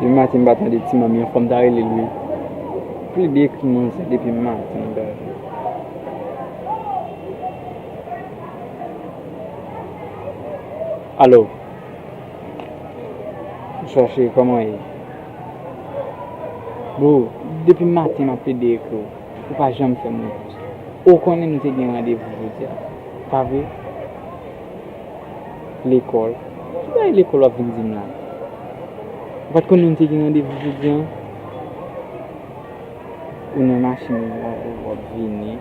Depi maten m pa tande ti manmi an, fò m ta rele l wi. Plede ekri manzè depi maten, gade. Alo. Bonswa cheri, kòman w ye? Bro, depi maten m ap plede ekri w. Ou pa janm fè m repons. Ou konnen nou te gen randevou jodi a, pa vre? Lekòl. Ki bagay lekòl w ap vin di m la? Ou pa t konnen nou te gen randevou jodi a? Ou nan machin ou w ap, w ap vini?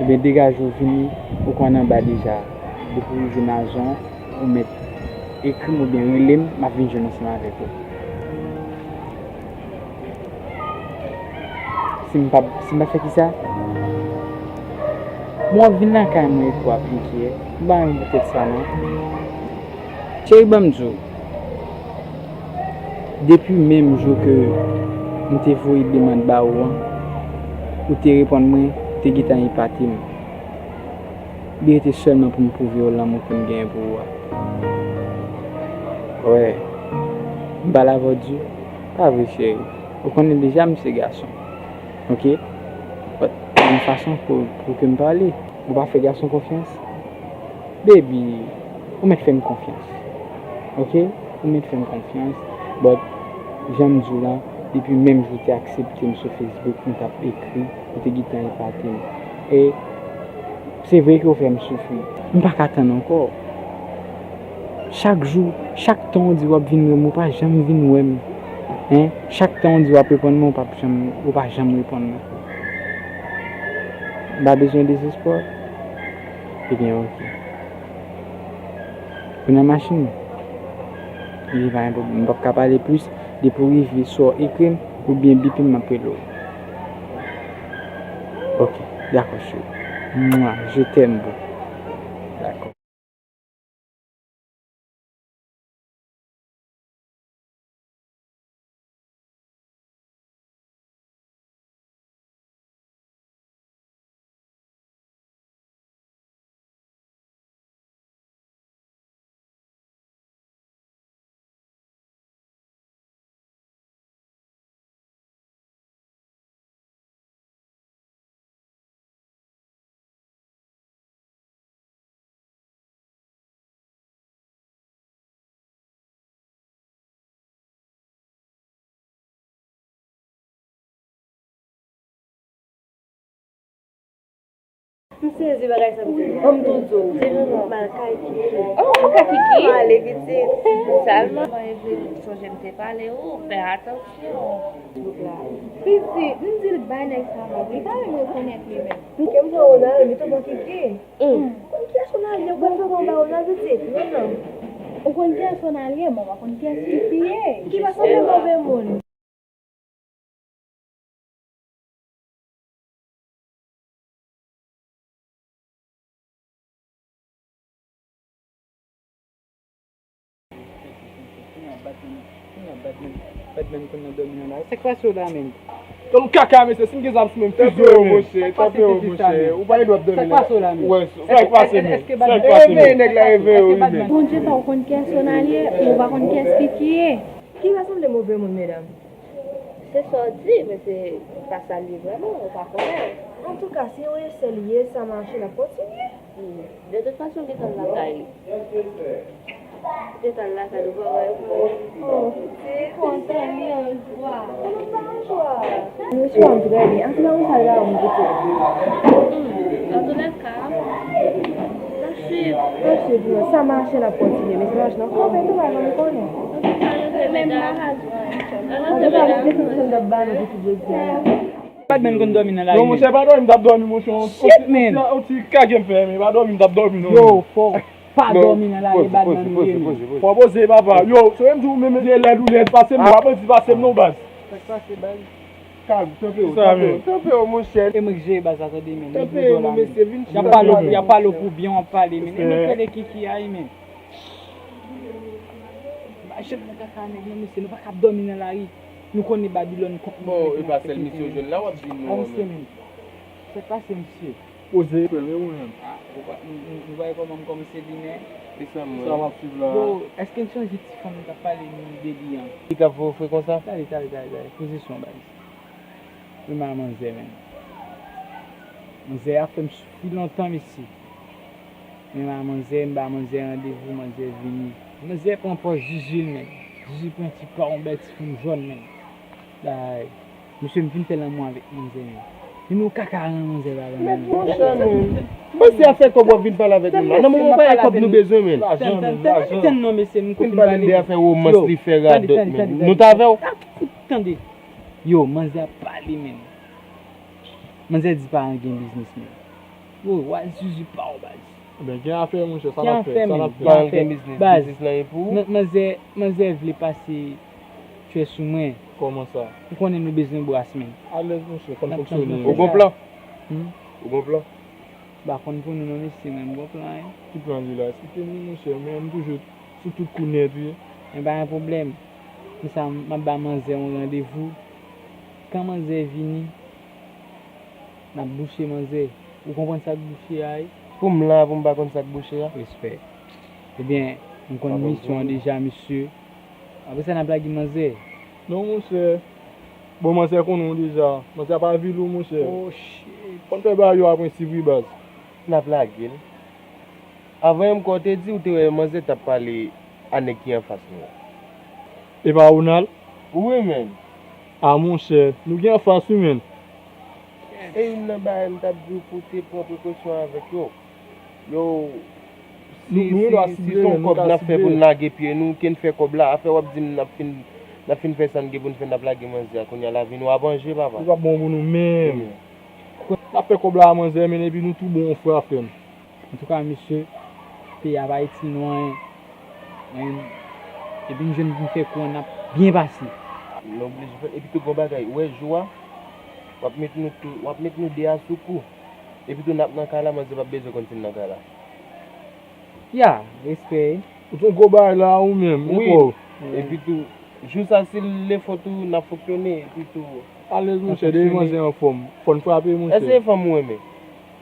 Ebyen, degaje w vini, ou konn anba deja. Depi w rive nan zòn, ou mèt ekri m oubyen rele m, m ap vin jwenn ansanm avèk ou. Si m pa, si m pa fè kisa? Bon, w ap vin lakay mwen epi w ap enkyè. M pa renmen poutèt sa, non. Cheri, ban m di w, depi menm jou ke m te voye demann ba ou an, Ou te reponn mwen, ou te gentan epate m. Li rete sèlman pou m pwouve w lanmou ke m genyen pou ou a. Wè, m pale avè w di, pa vre cheri. Ou konnen deja m se gason. Oke? But, yon fason pou, pou ke m pale. Ou pa fè gason konfyans. Baby, ou mèt fè m konfyans. Oke? Ou mèt fè m konfyans. But, jan m di w la, depi menm jou w te aksepte m sou Facebook, m t ap ekri, ou te gentan epate m. E se vre ke w fè m soufri. M pa ka tann ankò. Chak jou, chak tan w di w ap vin wè m, ou pa janm vin wè m. Hein? Chak tan w di w ap reponn mwen, ou pa janm, ou pa janm reponn mwen. M pa bezwen dezespwa. Ebyen, oke. Ou nan machin? Li pa gen pwoblèm. M p ap ka pale plis. Depi w rive, swa w ekri m, oubyen bipe m, m ap rele w. Oke, dakò, cheri. Mwa, je t'aime, boo. Dakò. M sezi bagay sa, m di, ban m tou di w. Se nou nòmal, kay Kiki. Oh, ou ka Kiki? Ale pitit. Sèlman. Mwen vle sonje m te pale ou, fè atansyon. Pitit, m di l bay nèg sa mò, li pa menm rekonèt li menm. Ke m pran Ronald, li tou bon Kiki. Konn kiyès Ronald ye, ou konn fè kòman ba Ronald pitit? Non, non. Ou konn kiyès Ronald ye, men ou pa konn kiyès Kiki ye. Kiki pa sanble move moun. Batman konn nan dòmi nan lari. Sa k pase w la menm? Tann kaka mesye, si m gen zam sou men m, fizye w monchè, tape w monchè, ou pa gen dwa ap dòmi nan. Sa k pase w la menm? Wè, sa k pase menm? Sa k pase menm? Reveye nèg la, reveye w wi menm. Bondye pa w konn kiyès Ronald ye, ou pa konn kiyès Kiki ye. Ki rasanble move moun, medam? Se sa w di, men se pa sa l ye vrèman, ou pa konnen. Antouka, si yon esè li ye, sa mache, l ap kontinye. Hmm. De tout fason, gentan l lakay li. Gentan l lakay li, ou pa wè pou. Oh, se kontan li an jwa. Kòman pa an jwa? Mesye, w ap trè byen. Ase pa yon sal la, yon pito. Hmm. Antoulèka, n ap swiv. N ap swiv, non. Sa mache, n ap kontinye. Men se mache nan fò, men tou pa janm konnen. Antouka, respè tout sa m t ap ba nou pou tout jodi a. Batman konn dòmi nan lari. Non, monchè, pa dòmi, m t ap dòmi, monchè. Shit, man. On ti kage m fè, men pa dòmi, m t ap dòmi, non. Yo, fò pa dòmi nan lari, Batman ou ye, men. Fò poze, papa. Yo, se menm di ou menm, lèd ou lèd, pase m, pa bandi, pase m, non, baz. Sa k pase, baz? Kalm, tanpe w, tanpe w, tanpe w, monchè. E mwen k jere baz la, tande, men. Tanpe, non, mesye, vin chita. Y ap pale, y ap pale pou byen, w ap pale, men. E mwen k rele Kiki a, men. Ba jèt nan kaka nèg nan, mesye, nou pa ka ap dòmi nan lari. Nou konnen Babilòn kont nou. Bon, e pa sèl misye w jwenn la, w ap di nou. Avanse, men. Sa k pase, mesye? Poze, premye ou menm. Ah, ou pa, nou, nou, nou pa wè kòman m kòmanse vini? E sa m wè. Sa w ap swiv la. Yo, èske n sonje ti fanm nan k ap pale nou de li an? Li k ap voye w fre konsa? Tande, tande, tande, tande. Pozisyon, baz. Wi, m a manzè, men. Manzè a fè m soufri lontan, mesye. Men m a manzè, m ba manzè randevou, manzè vini. Manzè pran pòz Jiji l, men. Jiji pran ti pa yon bèl ti fanm jòn, men. Bay. Mesye, m fin fè lanmou avèk manzè, men. Men nou kaka ran manzè pa ban m, men. Monchè, men. Mwen se afè kòb w ap vin pale avèk moun la. Nan moman pa e kòb nou bezwen, men. Tann, tann, tann, tann non, mesye, m fin pale de afè womans li fè radòt, men. Nou t avè w. Tande. Yo, manzè ap pale, men. Manzè di pa gen biznis, men. Yo, w a zuzu pa w, baz. Ebyen, gen afè, monchè, sa n ap fè, sa n ap fè. Gen afè, men. Baz, biznis lan e pou ou? Man-, manzè, manzè vle pase tchè sou mwen. Kòman sa? Ou konnen nou bezwen bras, men. Alèz, monchè, konn fonksyone. Ou gon plan? Hmm? Ou gon plan? M pa konn pou nou non, mesye, men m gon plan, wi. Ki plan li la? Eksplike nou, monchè, men m toujou sou tout kou nèt, wi. Men pa gen pwoblèm. Men sa, m ap ba manzè yon randevou. Kan manzè vini, N ap bouche manzè. Ou konprann sa k bouche a, wi? Pou m la, pou m pa konn sa k bouche a? Respè. Ebyen, m konn misyon an deja, mesye. Apre sa, n ap lage manzè. Non, monchè. Bon, manzè konnen w deja. Manzè ap avili w, monchè. Oh, shit. Fò n fè bagay yo a prensip, wi, baz. N ap lage l. Avan menm ke w te di, ou te wè manzè t ap pale a nèg ki anfas nou an. E pa Ronald? Wi, menn. A, monchè, nou gen anfas, wi, menn. E youn nan bagay m t ap di w pou w te pran prekosyon avèk yo. Yo, si, si, si se yon kòb n ap fè pou n lage pye nou, ke n fè kòb la, afè w ap di m n ap fin, n ap fin fè sa n gen pou n fè, n ap lage manzè a, kounye a lavi nou ap an je, papa. Li p ap bon pou nou menm. N ap fè kòb la a manzè, menn, epi nou tou bon, frè, frè m. Antouka, mesye, peyi a pa itil nou anyen. Anyen. Epi n jwenn pou n fè kou an, n ap byen pase. Nou oblije fè l. Epi tou, gon bagay, ou wè jou a, w ap met nou tou, w ap met nou de a sou kou. Epi tou, n ap nan kay la, manzè p ap bezwen konn si n nan kay la. Ya, respè. Ou se yon gwo bagay la, ou menm, wi. Epi tou, jou sa, si l lefò tou, n ap fonksyone, epi tou. Alèz, monchè, depi manzè anfòm, fò n frape, monchè. Èske se fanm ou renmen?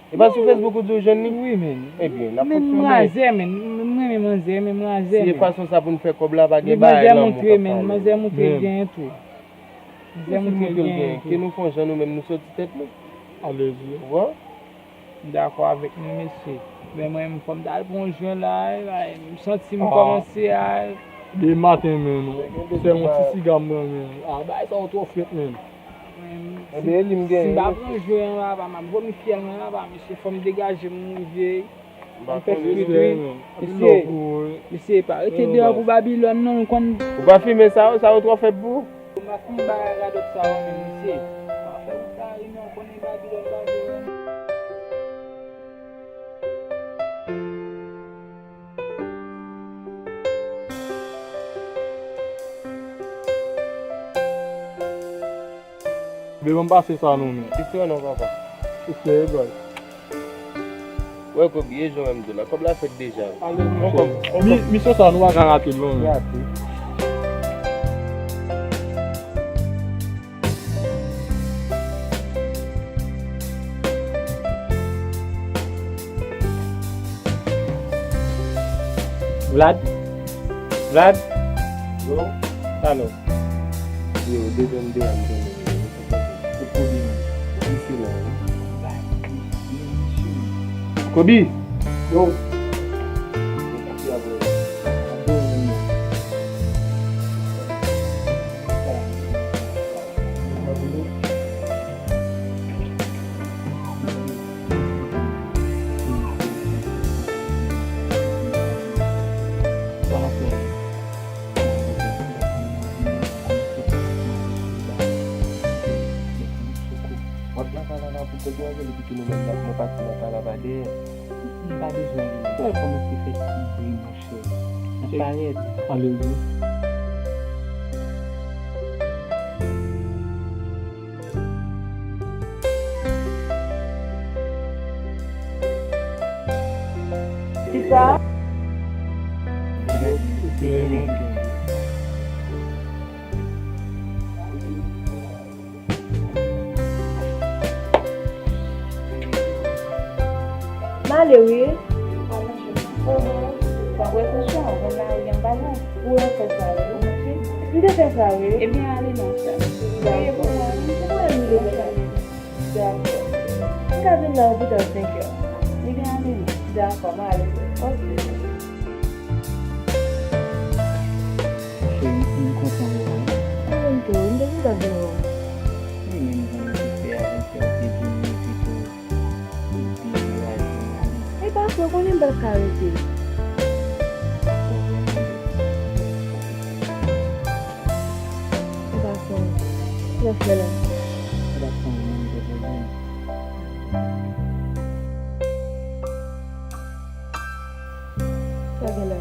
E pa sou Facebook ou di w jwenn li? Wi, men. Ebyen, n ap fonksyone. Men m razè, men. M renmen manzè, men m razè, men. Si e fason sa pou n fè kòb la, pa gen bagay lanmou k ap pale. Manzè moutre l genyen tou. Manzè moutre l genyen tou. Ke nou fè yon jan nou menm nou soti tèt nou. Alèz, wi. Ou konprann? M dakò avèk nou, mesye. Men mwen, fò m t al pran yon jwen la, e, e, m santi m kòmanse a. Demen maten, men, non. Fè m yon ti siga m pran, men. A, bagay sa yo twò frèt, men. Ebyen, e li m genyen. Si m pa pran jwen an, papa, m ap vomi fyèl mwen, papa, mesye, fò m degaje m, m rive. M fè frit, wi. Mesye, mesye, pa rete deyò pou Babilòn, non, ou konn. Ou pa fimen sa yo, sa yo twò fèb pou ou? M ap fin bay radòt sa yo menm, mesye. Pa fè wout la rimen, ou konnen Babilòn pa vre menm. Bebe, ban m pase sa non, men. Ki frè non, papa? Ki frè, bro? Wè, Kobe, e jan w wè m di w la, kòb la fèt deja. Alèz, monchè. Mi-, misyon sa, nou pa ka rate l, non, men. Rate. Vlad? Vlad? Yo? Alo? Yo, dedan m deyò, m tande. Kobe. Yo. W ap nan kay la pou tèt ou avè l, epi tou nou menm n ap nan pati nan kay la pa dèyè. M pa bezwen li non. Wè l kòmanse fè ti bri, monchè. L ap parèt. Alèz wi. Kisa? M ale wi. Oho. Fòk wè kouchon an, konn lari an pa bon. Ou wè fè sa wi. M te fè sa wi. Ebyen ale non sè. Dakò. Dakò. M ka vin la opitòl senk è. Ebyen ale non. Dakò, m ale. Oke. Cheri, m kontan wè w. Mwen menm tou, m te kontan vin wè w. Li menm jan li te fè avèk sa, ou te vini pito, ou te raje m ale. E pa fè, w konnen m pa t ka rete. E pa fè, lè fè la. E pa fè, mwen menm te fè. Sa gen la.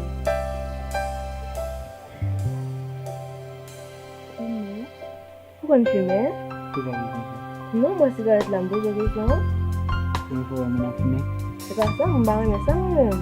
Ou konn fimen? Poukisa ou di konsa? Non, bwè sigarèt la, m poze w kesyon. Premye fwa w wè moun ap fimen? Se pa sa, m pa renmen sa mwen menm.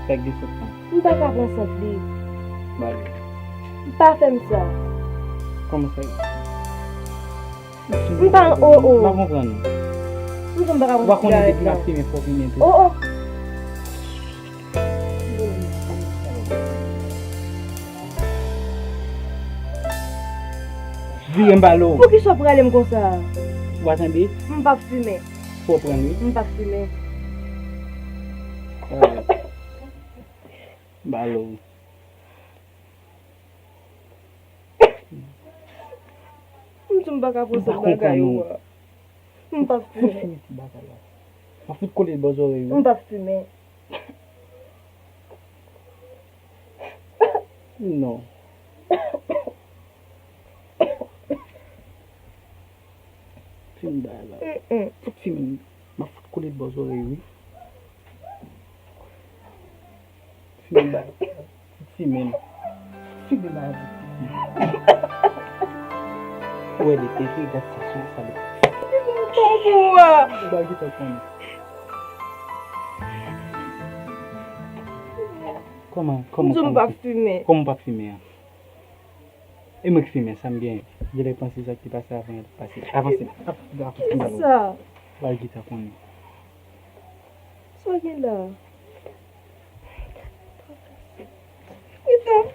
Fèk desant lan. M pa ka pran sant li. Ba l. Pa fè m sa. Kòman sa? M pa, oh, oh. M pa konprann ou. M di m pa ka pran sant la. Ou pa konnen depi m ap fimen, fò fimen tou. Oh, oh. Vire m ba l ou. Poukisa w prale m konsa? Ou pa tande? M p ap fimen. Fò w pran wi. M p ap fimen. Alright. M ba l ou. M di m pa ka pran sèt bagay ou a. M p ap fimen. Fini ti bagay la. M ap fout kole l bò zòrèy ou. M p ap fimen. Non. Fini bagay la. Mm, mm. Fout fimen. M ap fout kole l bò zòrèy ou wi. Fimen bagay. Fimen. Fimen bagay. Ou wè li te fi gad sa sou sa li. Ou pa ki ta konnen. Kòman, kòman, kòman? M di w m p ap fimen. Kòman w p ap fimen an? E mwen k fimen, sa m genyen? Genlè panse sa k te pase avan an t ap pase. Avanse. Ap, ap, ap, ap, ap. Kisa? Bagay ki ta konnen. Sa w gen la? Li tonbe.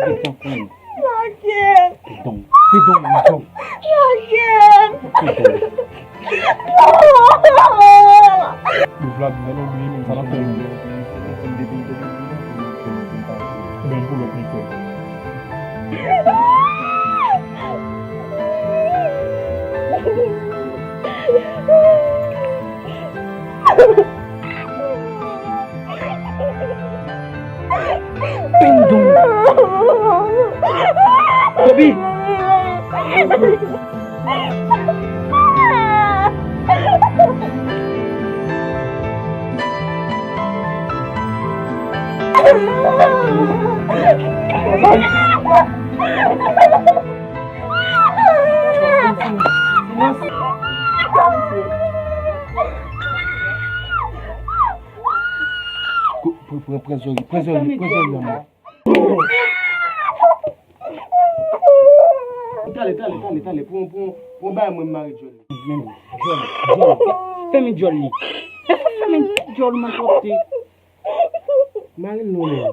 Gentan konnen. Lage m. Pidon. Pidon, pidon. Lage m. Pidon. Ou vle ap di nou bliye moun sa n ap fè yo. Ebyen, pou lòt mikwo. Pindon. Kobi. Pran, pran, pran zòrye, pran zòrye, pran zòrye an. Tande, tande, tande, tande. Pran, pran, pran bay mwen mare djòl li. Men, djòl, djòl. Fèmen djòl li. Fèmen djòl ou malpwòpte. Mare l non, men.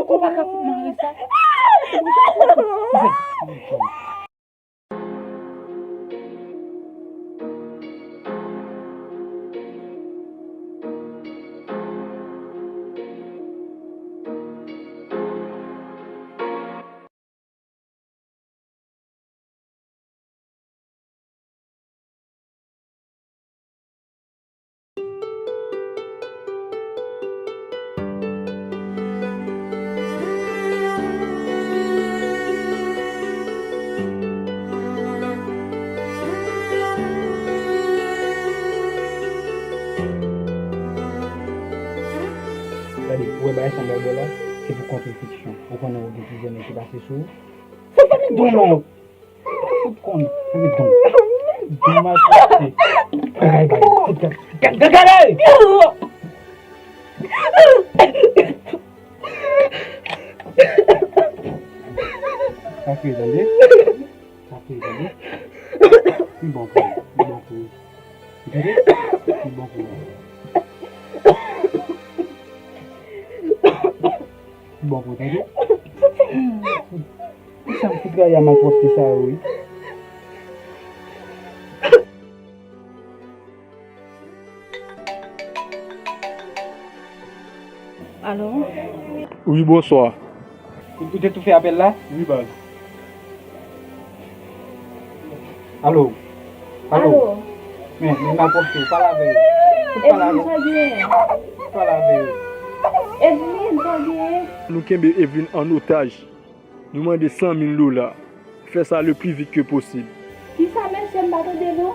Ou pa ka fout mare sa. Gade, ou wè bagay sa m bay bò la, se pou kont ou fiksyon. Ou konnen ou gen plizyè nèg ki pase sou ou. Fè pa met don non. Fout konn, fout don. Don malpwòpte. Bagay, bagay. Fout gad, gad, gad, gade! Sa fè, tande? Sa fè, tande? Li bon pou ou, li bon pou ou. Ou tande? Li bon pou ou. Bon, pou tande. Ki sa m fout rayi a malpwòpte sa yo, wi. Alo? Wi, bonswa. Ou, ou te toufe apèl la? Wi, baz. Alo. Alo. Alo. Men, men m ap pòche w. Pale avè yo. Pale avè yo. Pale avè yo. Evelyn, sa w genyen? Nou kenbe Evelyn an otaj. Nou mande san mil dola. Fè sa le pli vit ke posib. Kisa, mesye, m pa tande non?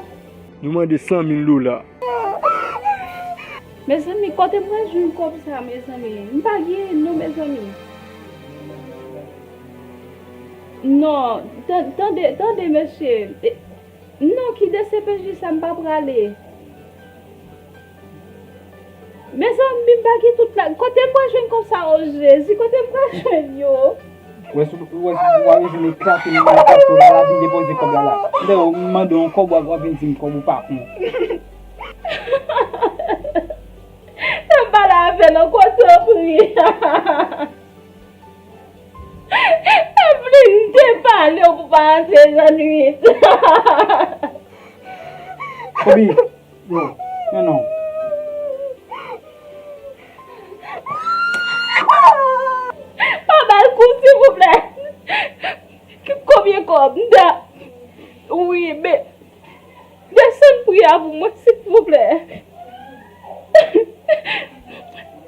Nou mande san mil dola. Mezanmi, kote m pral jwenn kòb sa, mezanmi? M pa genyen non, mezanmi. Non, tan-, tande, tande, mesye. E, non, ki D C P J sa, m pa prale. Mezanmi, m pa gen tout la. Kote m pral jwenn kòb sa, o Jezi? Kote m pral jwenn yo? Ou wè, si w, ou wè, si w pa bezwen eklate m nan kato la, la vin depoze kòb la la. Lè m mande w yon kòb, w ap vin di m kòb ou pa pran. Sa m pale avè l ankò, tanpri. Tanpri, m te pale w pou pa rantre nan nwit. Kobi, non, non, non. Pa ba l kou, silvouplè. Konbyen kòb? M ta, wi, men, desann pri a pou mwen, silvouplè.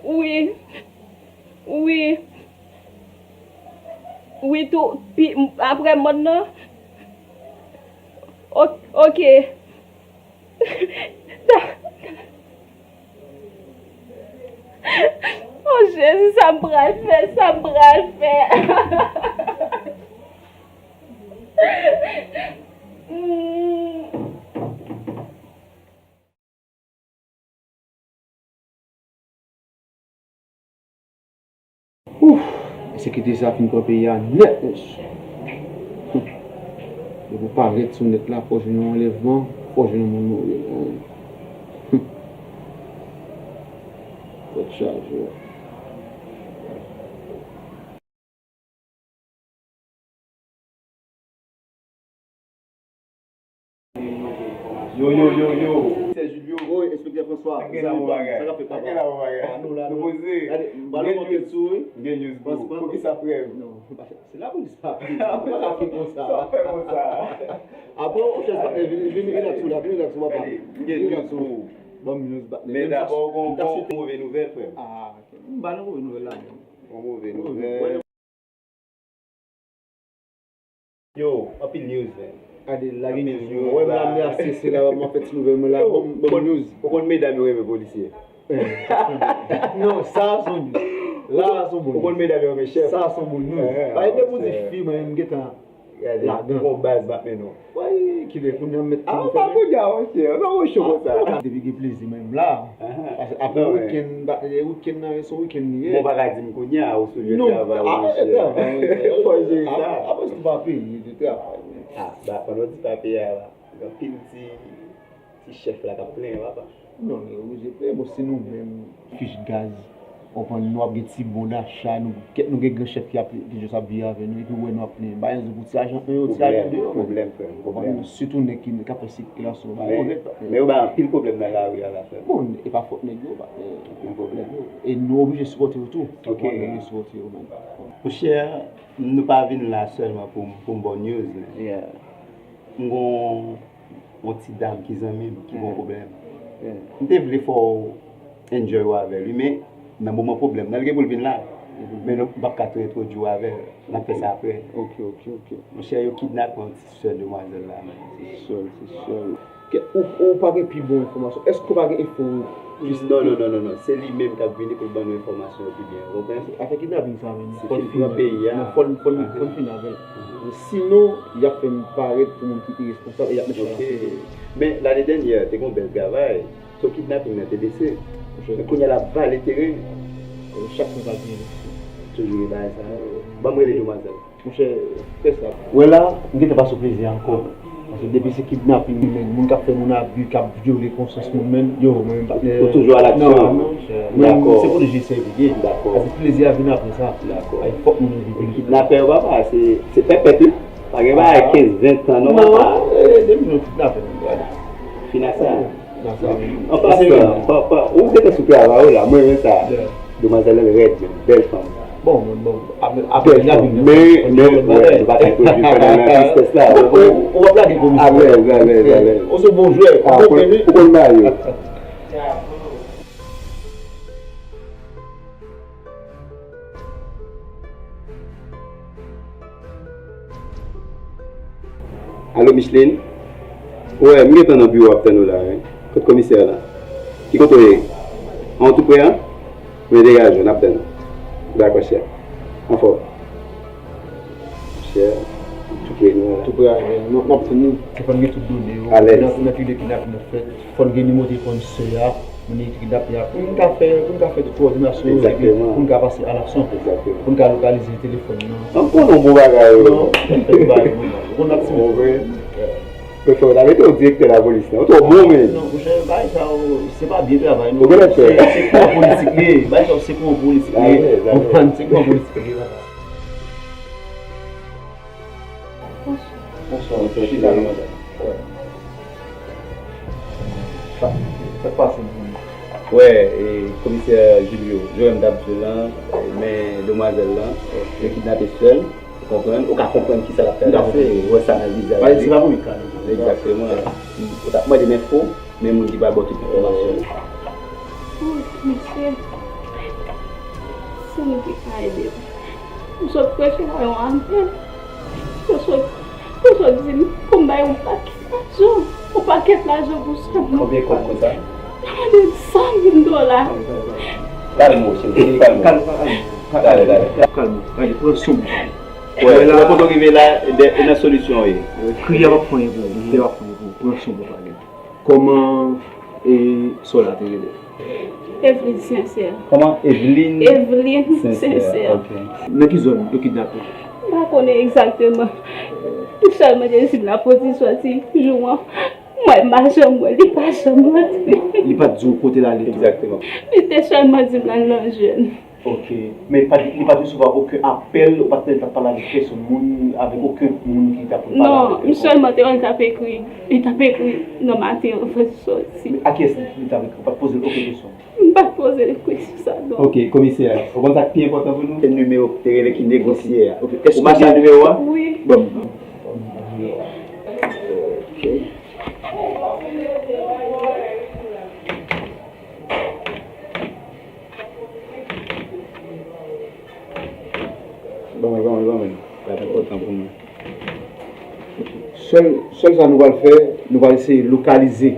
Wi. Wi. Wi, tou, pi, apre mòn nan. O-, oke. O Jezi, sa m pral fè, sa m pral fè. Hmm. Ouf, ensekirite sa fin pran peyi a nèt, mesye. Depi w parèt sou nèt la, fò w jwenn yon anlèvman, fò w jwenn yon moun mouri. Tèt chaje. Yo, yo, yo, yo. Sè Julio. Wi, enspektè François. Sa k ap fèt, papa? Sa k ap fèt, papa? Ah, nou la, nou poze. Gade, m pral montre sou, wi. M gen news pou ou. Poukisa, frè m? Non, se lapolis, papa. Ou pa ka fè konsa. Sa w fè konsa? Apre, ou chèz patnè, vin, vin, vin ak sou la, vin ak sou, papa. Gade, m gen news pou ou. Ban m news, patnè. Men dabò, gon, gon move nouvèl, frè m. Ah, ok. M pa nan move nouvèl la, menm. Gon move nouvèl. Yo, anpil news, man. Gade, lage news. Wè m la, m ase se la, m ap fè ti nouvèl mwen la. Bon, bon news. Ou konn medam yo renmen polisye? Non, sa a se yon news. La a se yon bon news. Ou konn medam yo renmen chèf? Sa a se yon bon news. Paske depi w di fi, mwen, m gentan ladan. Gade, gon baz m ap mennen w. Woy, kilè kounye a m mèt tou fè. Ah, ou pa kounye a, monchè. Ou pa gon cho konsa. Depi gen plezi, mwen, m la. Paske apre wikenn, ba, e, wikenn nan, se wikenn li ye. Bon, ou pa ka di m kounye a, ou sou lye travay ou, monchè. Fò jere sa. Apre, apre, si w pa peye, de travay. Ah, ba, pandan w di pa peye a la, gen anpil ti, ti chèf la k ap plenyen, papa. Non, yo oblije peye, bon, se nou menm. Fich gaz. Konprann, nou ap gen ti bon dacha, nou, kèk nou gen gran chèf ki ap, ki jis ap viv avè nou, epi ou wè nou ap plenyen. Ba rezon pou ti ajan en yo, ti ajan de yo, men. Pwoblèm, frè m, pwoblèm. Sitou nèg ki, k ap fè sikilasyon, ba, men, men yo bay anpil pwoblèm nan lari a la, frè m. Bon, e pa fòt nèg yo, ba, men, anpil pwoblèm. E nou oblije sipòte yo tou. Ok. Konprann, nou oblije sipòte yo, men. Monchè, nou pa vin la sèlman pou, pou m ba w news, men. Yeah. M gon yon ti dam ki zanmi m, ki gen yon pwoblèm. M te vle fè w enjoy w avè l, wi, men nan moman pwoblèm nan, li gen pou l vin la. Men nou, m p ap ka tou entwodui w avè l. N ap fè sa apre. Ok, ok, ok. Monchè, yo kidnape yon ti sè demwazèl la, men. Ti sè l, ti sè l. Ke, ou, ou pa gen pi bon enfòmasyon? Èske ou pa gen enfo plis? Non, non, non, non, non. Se li menm k ap vini pou l ban nou enfòmasyon yo pi byen, ou konprann? Afè kidnaping sa menm, fò n fin avè l. Non, fò n, fò n, fò n fin avè l. Sinon, y ap fè n parèt pou moun ki iresponsab e y ap mechan anpil. Men, lane dènyè, te gen yon bèl travay. So kidnaping nan te bese. Men kounye a l ap vale teren. Chak fwa sa byen bese. Toujou gen bagay sa yo. Ban m rele demwazèl. Monchè, fè sa. Wè la, m gentan pa sou plezi ankò. Paske depi se kidnaping, men, moun k ap fè moun abi, k ap vyole konsyans moun, men, yo, mwen menm patnè. Ou toujou a laksyon. Non, monchè. Mwen, se pwoteje sèvi ye. Dakò. Paske plezi a vin apre sa. Dakò. Ay, fòk moun yo viv. Kidnapè yo, papa, se, se pèpèt, wi. Pa gen bagay kenz, ven tan, non, papa. Non, e, depi nou kidnapè, nou gade. Fin ak sa. An pasan, pa, pa, ou gentan sou travay ou la, mwen renmen sa. Demwazèl la rèd, men, bèl fanm. Bon, bon, bon. Apre, apre, bèl fanm. Men, men, wè, nou pa ka entwodui pandan nan tristès la. Ou, ou, ou ap lage komisyon. Alèz, alèz, alèz. Ou se bon jwè. Ah, ou konn, ou konn mayo. Alo, Micheline? Wè, m gentan nan biwo ap tann ou la, wi. Kot komisè a la? Ki kote w ye? An tou pre a? Men degaje w, n ap tann ou. Dakò, chè. Anfòm. Chè, tou pre nou la. Tou pre a, wi. N ap, n ap tann ou. Fò n gen tout done yo. Alèz. Nan, nan ki de kidnaping ap fèt. Fò n gen nimewo telefòn sè a. Moun ki kidnape a, pou n ka fè, pou n ka fè tout kowòdinasyon yo, epi pou n ka pase a laksyon, pou n ka lokalize telefòn nan. An konnen yon bon bagay yo. Non, fè tout bagay yo. Ou konn ap ti bon. Men fò w ta mete yon direktè lapolis la. Ou twò bon, men. Non, monchè, bagay sa yo, se pa byen travay, non. Ou genlè pè. Se, se kouran politik li ye. Bagay sa yo, se kouran politik li ye. Ou konprann, se kouran politik li ye. Bonswa. Bonswa, mesye. Chita la, madanm. Sa, sa k pase pou ou? Wè, e, komisè Julio, jan m t ap di w lan, e, men demwazèl lan, yo kidnape sè l, ou konprann? Ou ka konprann kisa l ap travèse, ou wè sa nan vizaj li. Se pa premye ka, non. Egzakteman. Ou t ap mande m enfo, men moun ki pral ba w tout enfòmasyon yo. Oh, mesye, se nou ki ka ede m. M sot presevwa yon apèl. Yo sot, yo sot di m pou m bay yon pakèt lajan. Yon pakèt lajan pou sè m nan. Konbyen kòb konsa? Yo mande m san mil dola. Kalme w, cheri, kalme w. Kalme, kalme, kalme. Talè, talè. Kalme w. Gade, pran san mil dola. Wè, wè la, kote w rive la, e nan solisyon w ye. Kriye a p ap fè anyen pou ou. Tè a p ap fè anyen pou ou. Pran san mil dola. Kòman, e, sè w la te rele? Eveline Sincère. Kòman? Eveline Eveline Sincère, Sincère. Ok. Nan ki zòn yo kidnape? M pa konnen egzakteman. M sèlman te di m la pwodui sòti jou an. Mwen, m pa janm wè, li pa janm rantre. Li pa t di w kote l ale tou? Egzakteman. Li te sèlman di m l al nan jèn. Ok. Men pa, li pa t resevwa okenn apèl, ou pa t tande l t ap pale avèk pèsonn moun, avèk okenn moun ki ta pou l pale avèk li? Non, m sèlman te wè l t ap ekri. Li t ap ekri nan maten anvan l sòti. Men a kiyès li t ap ekri? Ou pa t poze l okenn kesyon? M pa t poze l kesyon sa, non. Ok, komisè, ou konn sa k pi enpòtan pou nou? Se nimewo ki te rele ki negosye a. Ok, èske ou mache ak nimewo a? Wi. Bon. Ok. Ban mwen, ban mwen, ban mwen. Sa enpòtan pou mwen. Sèl, sèl sa nou pral fè, nou pral eseye lokalize.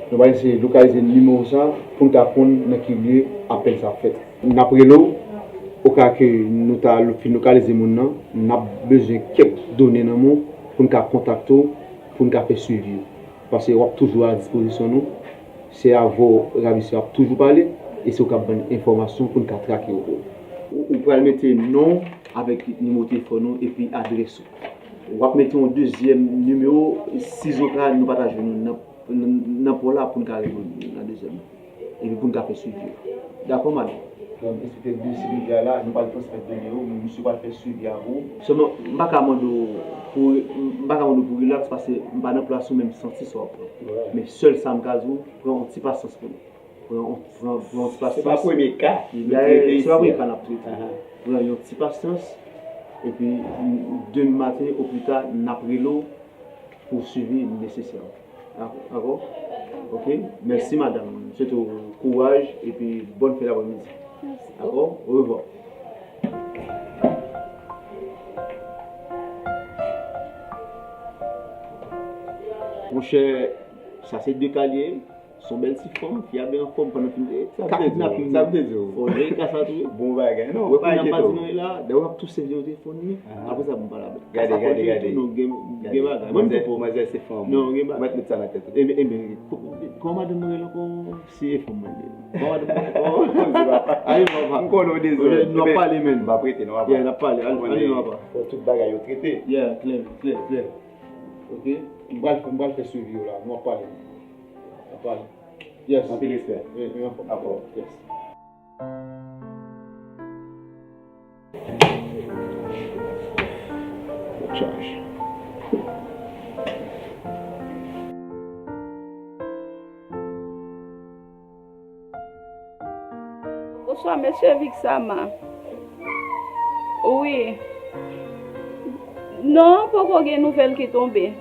Nou pral eseye lokalize nimewo sa pou n ka konn nan ki lye apèl sa fèt. N ap rele w, oka ke nou ta lo-, fin lokalize moun nan, n ap bezwen kèk done nan men w pou n ka kontakte w, pou n ka fè swivi yo. Paske w ap toujou a dispozisyon nou. Se avè w ravisè yo ap toujou pale, e se ou k ap ban n enfòmasyon pou n ka trake yo pou ou. Ou, ou pral mete non w avèk nimewo telefòn ou epi adrès ou. W ap mete yon dezyèm nimewo, sizoka nou pa ta jwenn ou nan, nan, nan pò la pou n ka reponn ou nan dezyèm. Epi pou n ka fè swivi yo. Dakò, madanm? Donk, enspektè Desi Rivyè la, nou pral transmèt done yo, men misye pral fè swivi a pou ou. Sèlman, m pa ka mande w pou, m pa ka mande w pou rilaks, paske m pa nan plas ou, men m santi sa w ap pran. Wi. Men sèl sa m ka di w, pran yon ti pasyans pou nou. Pran yon, pran, pran yon ti pasyans. Se pa premye ka nou trete isi a. Se pa premye ka n ap trete. Ahan. Pran yon ti pasyans, epi, demen maten, o pli ta, n ap rele w pou swivi nesesè. Dakò? Ok? Mèsi, madanm. M swete w kouraj epi bòn fen dapremidi. Mèsi. Dakò? Orevwa. Monchè, sa se de ka li ye. Se yon bèl ti fanm, fi a byen anfòm pandan fin de. Sa m te di w, sa m te di w. Fò w jere ka sa tou wi. Bon bagay, non, pa enkyete w. Wè kounye a m pa di non, e la, dayè w ap touse vye w te fon li. Ahan. Apre sa pou m pale avè l. Gade, gade, gade. Gade, gade. Gen bagay. Manzè, manzè se fanm. Non, gen bagay. Ou mèt met sa nan tèt ou. Ebyen, ebyen, kòman madanm mwen rele ankò? Se fanm mwen li ye. Kòman madanm mwen rele ankò? Ale non, papa. M konnen w dezòd. Nou ap pale, men. M ap rete non, papa. Yeah, n ap pale. Ale non, papa. Fò tout bagay yo trete. Yeah, klè, klè, klè. Ok? M pral, m pral fè swivi yo la. Nou ap pale. N ap pale. Yes. Anpil respè. Wi, wi, anfòm. Dakò. Yes. Chaj. Bonswa, mesye Vixama. Wi. Non, poko gen nouvèl ki tonbe.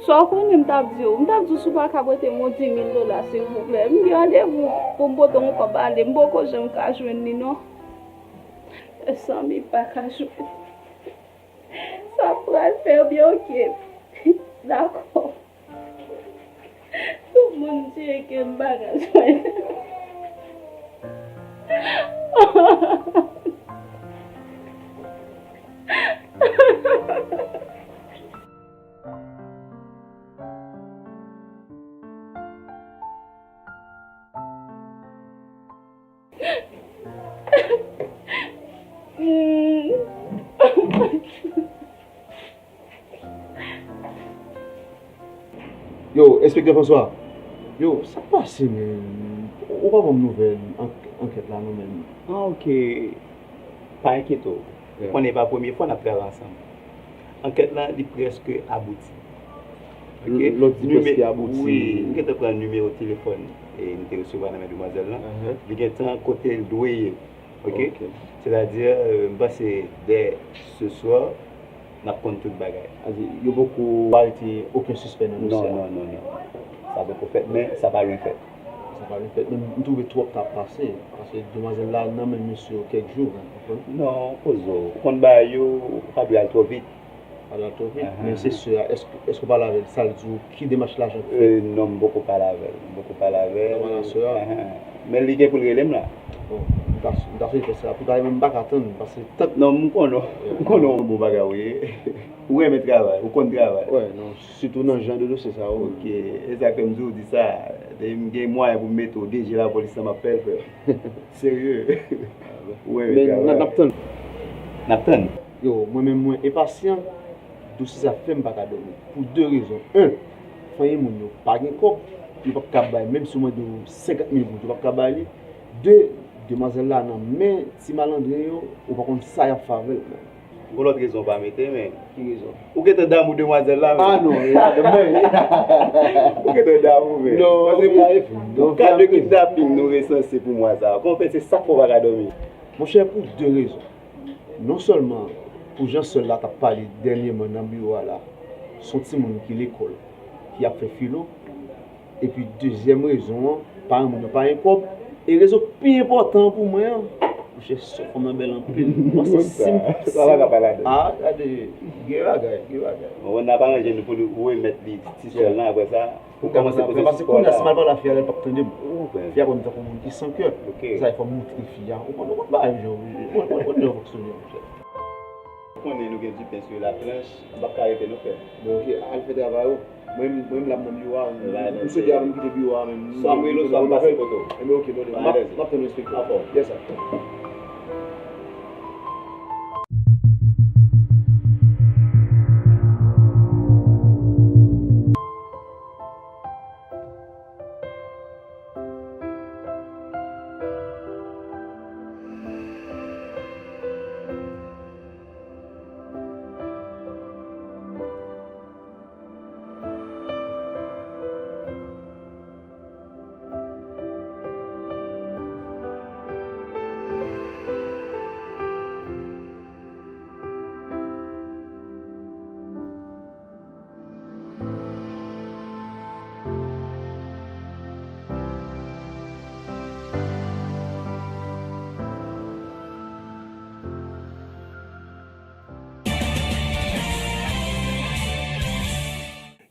Sa w konnen m t ap di w? M t ap di w si w pa ka prete m yon dis mil dola, silvouplè. M gen randevou pou m pote yon kòb ale. M poko janm ka jwenn li, non. Zanmi pa ka jwenn. Sa pral fè byen, oke. Dakò. Tout moun di ke m pa ka jwenn. Yo, Enspektè François. Yo, sa k pase, menm? Ou pa ban m nouvèl an-, ankèt la, non, menm? Ah, ok. Pa enkyete w. Ou konnen e pa premye fwa n ap travay ansanm. Ankèt lan, li prèske abouti. Ok? Lè w di prèske abouti. Wi, m gentan pran nimewo telefòn e m te resevwa nan men demwazèl lan. Li gentan kote l dwe ye. Ok? Sètadi, euh, m panse dè se swa, n ap konn tout bagay. Sa vle di, yo poko arete okenn sispè nan dosye a? Non, non, non, non. Sa poko fèt, men sa pa lwen fèt. Sa pa lwen fèt, men m twouve twòp t ap pase, paske demwazèl la nan men mesye yo kèk jou, ou konprann? Non, poze w. Ou konn bagay yo, ou pa dwe al twò vit. Pa al twò vit, men se sè a, èske, èske w pale avè l? Sa l di w, ki demach lajan k fèt? Euh, non, m poko pale avè l. M poko pale avè l. Ou pa pale a sè a? Men li gen pou l rele m la. Bon, m ta, m ta swete fè sa. Pou ta, men m pa ka tann, paske tank... Non, m konnen w. M konnen w bon bagay ou ye. Ou renmen travay, ou konn travay. Wè, non, sitou nan jan de dosye sa yo. Ok, e sa k fè m di w di sa. Depi m gen mwayen pou m mete w D G lapolis la, m ap fè l, frè. Serye. Ou renmen travay. Men n ap tann. N ap tann. Yo, mwen menm mwen enpasyan. Dosye sa fè m pa ka dòmi. Pou de rezon. En, fanmi moun yo pa gen kòb, yo p ap ka bay, menm si w mande yo senkant mil goud, yo p ap ka bay li. De, demwazèl la nan men ti malandren yo, ou pa konn sa y ap fè avè l, menm. Gon lòt rezon w pa mete, men. Ki rezon? Ou gentan damou demwazèl la, men. Ah non, e pa de mwen. Ou gentan damou, men. Non, paske pou, pou ka de kidnaping nou resanse pou mwa sa a, kòman fè se sa k fè w pa ka dòmi? Monchè, pou de rezon. Non sèlman pou jan sè l la t ap pale dènyèman nan biwo a la, s on timoun ki lekòl, ki ap fè filo, epi dezyèm rezon an, paran moun yo pa gen kòb, e rezon pi enpòtan an pou mwen an, monchè, sè fanm nan bèl anpil. Mwen se sim. Sa pa ka pale a de. Ah, gade, gen bagay, gen bagay. Bon, n ap aranje nou pou nou remèt li ti sè l lan, apre sa, ou kòmanse poze sipò la. Paske kounye a, si m al pale a fi a, l p ap tande m. Fi a pran m tankou moun ki san kè. Ok. Sa fè fò m moutre fi a. Ou konn, ou konn bagay yo, ou konn, ou konn, ou konn jan yo fonksyone, monchè. Ou konnen nou gen du pain sur la planche, m p ap ka rete non, frè. Bon, ok, al fè travay ou. Mwen, mwen, m la nan biwo a, m swete avan m kite biwo a, men m... Swa m rele w, swa m pase kote w. Enben, ok, brother. M ap, m ap tann w, enspektè. Yes, sir.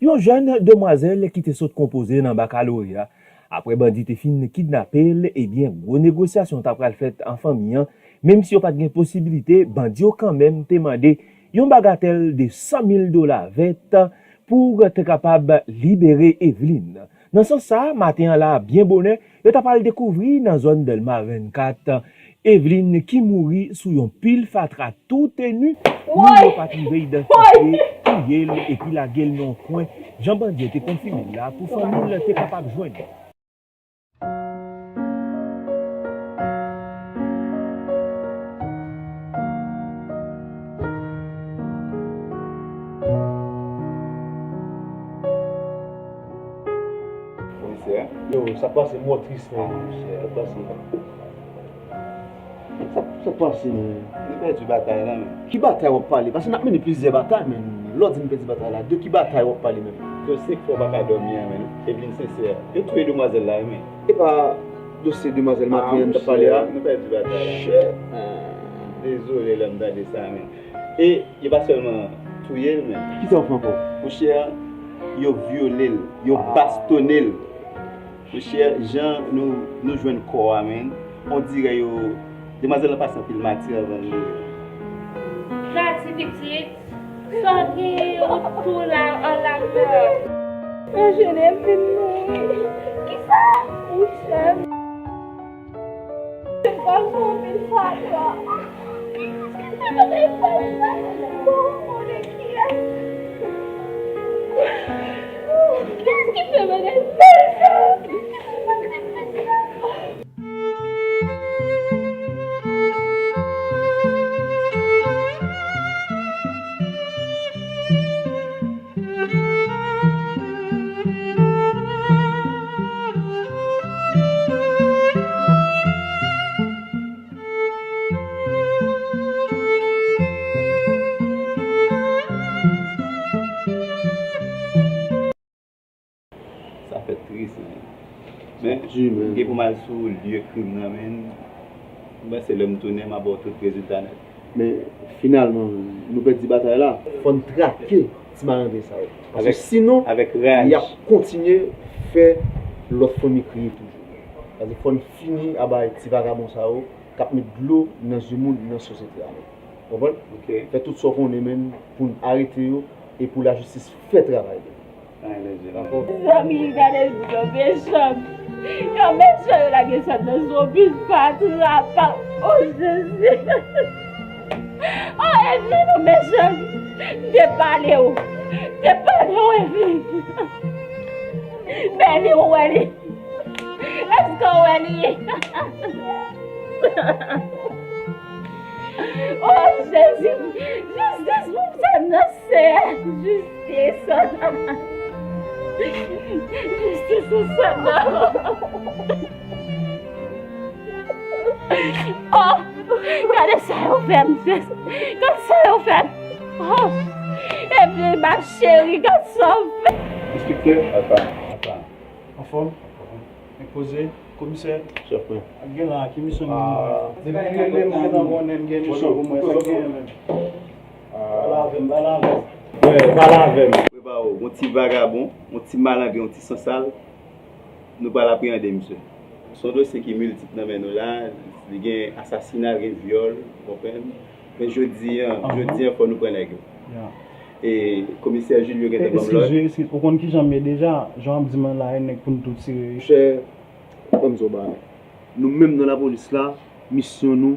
Yon jèn demwazèl ki te sot konpoze nan bakaloreya, apre bandi te fin kidnape l, ebyen, gwo negosyasyon ta pral fèt an fanmi an, menm si yo pa t gen posiblite, bandi yo kanmenm te mande yon bagatèl de san mil dola vèt pou te kapab libere Eveline. Nan sans sa, maten an la, byen bonè, yo ta pral dekouvri nan zòn Dèlma vennkat, Eveline ki mouri sou yon pil fatra toutenu, moun yo pa t rive idantifye, touye l epi lage l nan yon kwen, jan bandi yo te konfime l la, pou fanmi l te kapab jwenn. Komisè. Yo, sa k pase, m wè w tris, men. Sa k pase? Sa, sa k pase, men? Nou pèdi batay la, men. Ki batay w ap pale? Paske n ap mennen plizyè batay, men. Lè w di n pèdi batay la, de ki batay w ap pale, men? Dosye k fè w pa ka dòmi an, men. Eveline Sincère. Yo touye demwazèl la, wi, men. E pa dosye demwazèl Maten an n ap pale a? Nou pèdi batay la. Shit. Dezole lè m tande sa, men. E yo pa sèlman touye l, men. Kisa yo fè ankò? Monchè, yo vyole l, yo bastonnen l. Monchè, jan nou, nou jwenn kò a, men, on dirè yo, demwazèl lan pase anpil mati anvan l mouri. Jati pitit, sa w genyen, ou tou la an lakay. Anjene vin mouri. Kisa? Monchè. Se pa bon, men sa kwa. Bon, konnen kiyès. Ki fè bagay sa? Sa fè tris, men. Men, m gen pou m al sou lye krim nan, men. M panse lè m tounen, m a ba w tout rezilta nèt. Men, finalman, nou pèdi batay la. Fò n trake ti malandren sa yo. Paske sinon, y ap kontinye fè lòt fanmi kriye toujou. Paske fò n fini a bay ti vagabon sa yo k ap met dlo nan zye moun nan sosyete a, men. Konprann? Fè tout sa w konnen, men, pou n arete yo e pou lajistis fè travay li. Zanmi, gade yo mechan. Yo mechan, yo lage sòt nan zonbi, pa trapa. O Jezi. O Evlin, ou mechan. M te pale w. M te pale w, Evlin. Bèni, ou wè li. Èske w wè li? O Jezi, jistis pou sa nan Seyè, jistis. Jistis pou sa nan. Oh, gade sa yo fè m, Jezi. Gade sa yo fè m. Oh, Evlin, ma chérie, gade sa yo fè m. Enspektè, apa, apa. Anfòm? Enpoze, komisè. Chèf mwen. Ak gen la, ki misyon nou gen? Depi m rele m, m gentan konnen m gen misyon pou mwen, sa k genyen menm? Pale avè m, pale avè m. Frè, pale avè m. Prepare w, yon ti vagabon, yon ti malandren, yon ti sansal, nou pral apreyande misye. Se yon dosye ki miltip nan men nou la, li gen asasina, gen vyòl, ou konprann? Men jodi a, jodi a, fò nou pran nèg yo. E komisè Julio gentan ban m lòd. Eskize, eskize, ou konn kijan m ye deja? Jan w ap di m an la, e nèg pou n tou tire. Monchè, ban m di w bagay. Nou menm nan lapolis la, misyon nou,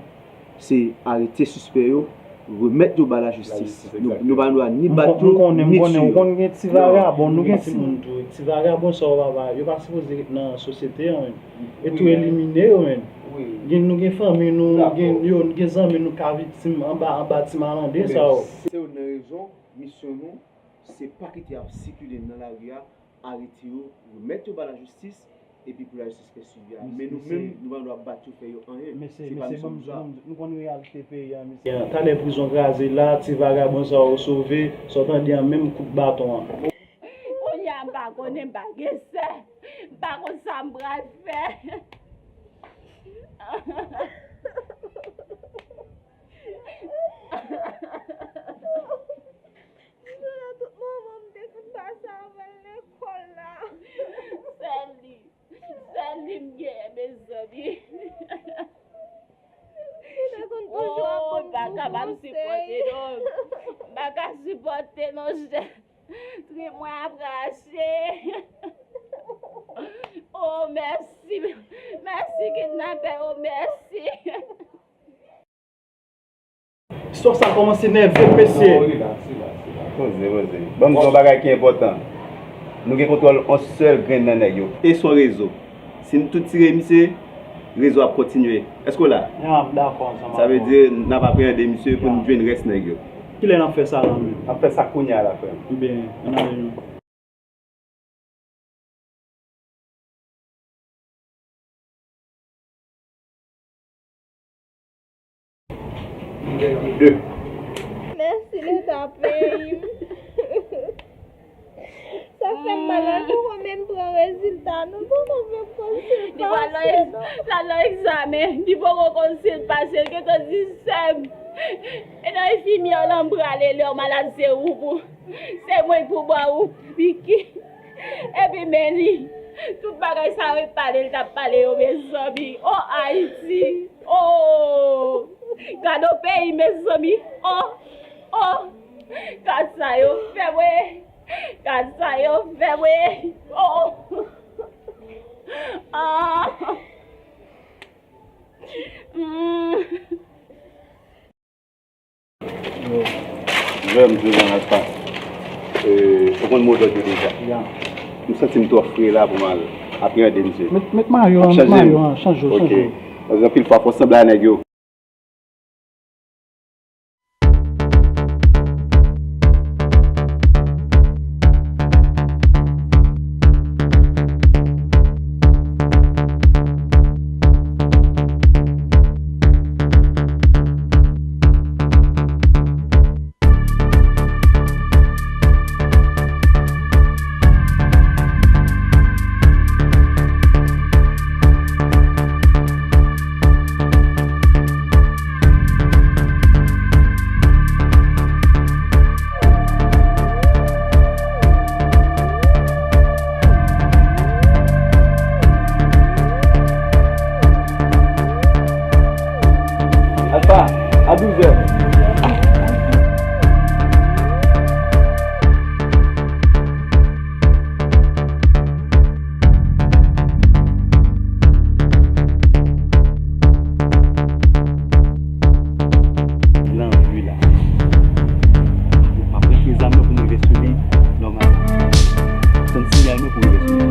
se arete sispè yo, remèt yo ba lajistis. Nou, nou pa gen dwa ni bat yo, ni tiye yo. M konnen, m konnen, ou konn gen ti vagabon, nou gen timoun tou. Ti vagabon sa yo, papa, yo pa sipoze ret nan sosyete an, men. E tou elimine yo, men. Gen, nou gen fanmi nou, gen, yo, gen zanmi nou ka viktim anba, anba ti malandren sa yo. Se youn nan rezon, misyon nou, se pa kite y ap sikile nan lari a, arete yo, remèt yo ba lajistis, epi pou lajistis fè swivi a. Men nou menm, nou pa gen dwa bat yo, fè yo anyen. Se pa misyon nou sa. Nou konn reyalite peyi a, mesye. Talè prizon kraze la, ti vagabon sa yo sove, sa w tande an menm kout baton an. Kounye a m pa konnen, m pa gen sè. M pa konn sa m pral fè. Misye la tout moman m te konn pase avè l lekòl la. Sèl li. Sèl li m genyen, mezanmi. Li te konn toujou ap ban m gwo konsèy. Oh, m pa kapab sipòte non. M pa ka sipòte non, chè. Trip mwen ap rache. Oh, mèsi. Mèsi, kidnapè. Oh, mèsi. Istwa sa kòmanse nève m, mesye. Non, relax, relax, relax. Poze, poze. Ban m di w yon bagay ki enpòtan. Nou gen kontwòl yon sèl grenn nan nèg yo. E se yon rezo. Si n tou tire misye, rezo ap kontinye. Èske w la? Ya, m dakò ansanm avè w. Sa vle di, n ap apreyande misye pou n jwenn rès nèg yo. Kilè n ap fè sa la menm? N ap fè sa kounye a la, frè m. Ebyen, ann ale non. Mèsi Leta peyi m. Sa fè m mal, nou poko menm pran rezilta, nou poko menm konsilte non. Li pral nan egzamen, li poko konsilte, li gentan di sè m. E nan enfimyè lan m prale, lè w malad se ou pou. Se mwen k pou ba ou piki. Epi men li. Tout bagay sa yo, e pale l t ap pale yo, mezanmi. O Ayiti. O! Gade yon peyi, mezanmi. O! O! Gade sa yo fè mwen. Gade sa yo fè mwen. O! Ah! Mm. Yo. Jèm, Jezan, nèg pa. E, ou konn mo dòd yo deja. Ya. M santi m twò fre la pou m al ap rande misye. Met, met mayo an, met mayo an, chanje w, chanje w. Ok. Paske anpil fwa, fò w sanble a nèg yo. Alpha, à douze heures. Lan ri la. M ap rete zam nan pou m rive sou li nòmal. Tann siyal mwen pou m rive sou li.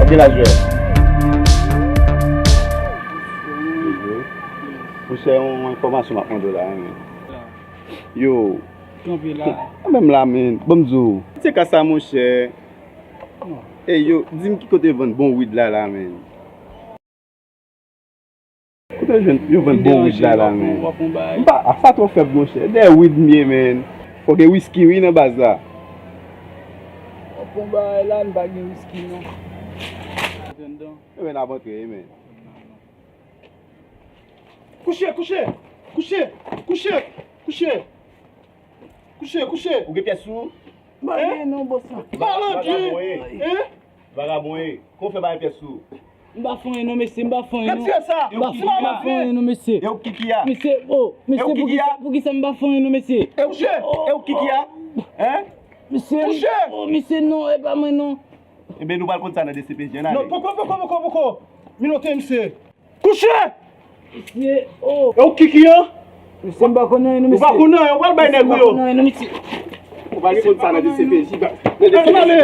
Ou gen laj ou ye? Monchè, yon enfòmasyon m ap mande w la, wi. Yo. Kanpe la. Mwen menm la, men. Ban m di w. Se ka sa, monchè. Ey, yo, di m ki kote vann bon wid la, la, men. Kote yo jwenn, yo vann bon wid la, la, men. M pa, a sa twò fèb, monchè. Dèyè wid m ye, men. Fò gen wiski, wi, nan baz la. W ap pran bagay la, n pa gen wiski, non. Antre anndan. Ebyen, n ap antre, men. Kouche, kouche, kouche, kouche, kouche. Kouche, kouche. Ou gen pyès sou ou? M pa gen non, bòs la. Malandren. Vagabon ye. Hein? Vagabon ye. Kòman w fè pa gen pyès sou ou? M pa fè anyen non, mesye, m pa fè anyen non. Retire sa. M pa fè anyen non, mesye. E ou ki ki a? Mesye, oh, mesye, poukisa, poukisa m pa fè anyen non, mesye? E ou ki ki a? Hein? Mesye, oh, mesye, non, e pa mwen non. Ebyen, nou pral konn sa nan D C P J, ann ale. Non, poko, poko, poko, poko. Minote, mesye. Kouche! Mesye, oh! E ou ki ki an? Mesye, m pa konn anyen non, mesye. Ou pa konn anyen, ou pral bay nèg ou yo. M pa konn anyen non, mesye. Ou pa gen konn sa nan D C P J. Ann ale.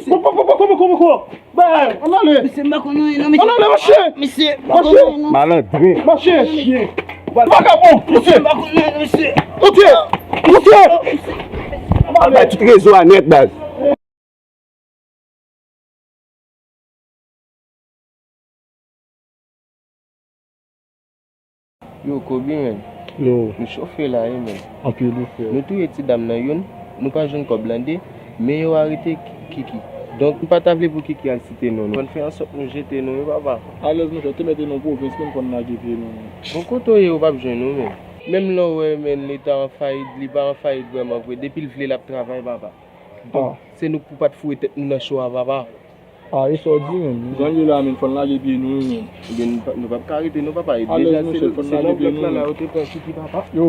Poko, poko, poko, poko. Bay, ann ale. Mesye, m pa konn anyen non, mesye. Ann ale, mache. Mesye, m pa konn anyen non. Malandren. Mache. Vagabon, mesye. Mesye, m pa konn anyen non, mesye. Moute. Moute. Ann ale. Bay tout rezo a nèt, baz. Yo, Kobe, men. Yo. Nou chofe la, wi, men. Anpil, wi, frè. Nou touye ti dam nan youn, nou pa jwenn kòb lan de, men yo arete Ki-, Kiki. Donk, nou pa ta vle pou Kiki al site non nou. Konn fè ansòt nou jete nou, wi, papa. Alèz, monchè, te mete nou pwovens, men konn lage pye nou, non. Bon, kote w ye, ou p ap jwenn nou, men. Menm lè w wè, men, Leta an fayit, li pa an fayit vrèman vre. Depi l vle, l ap travay, papa. Bon, se nou k pou pa t foure tèt nou nan cho a, papa. A, e sa w di menm. Jan l ye la, men, fò n lage pye nou, wi, men. Ebyen, nou p ap ka rete, non, papa. E deja, se, se nan blòk la, la, yo te pran Kiki, papa. Yo.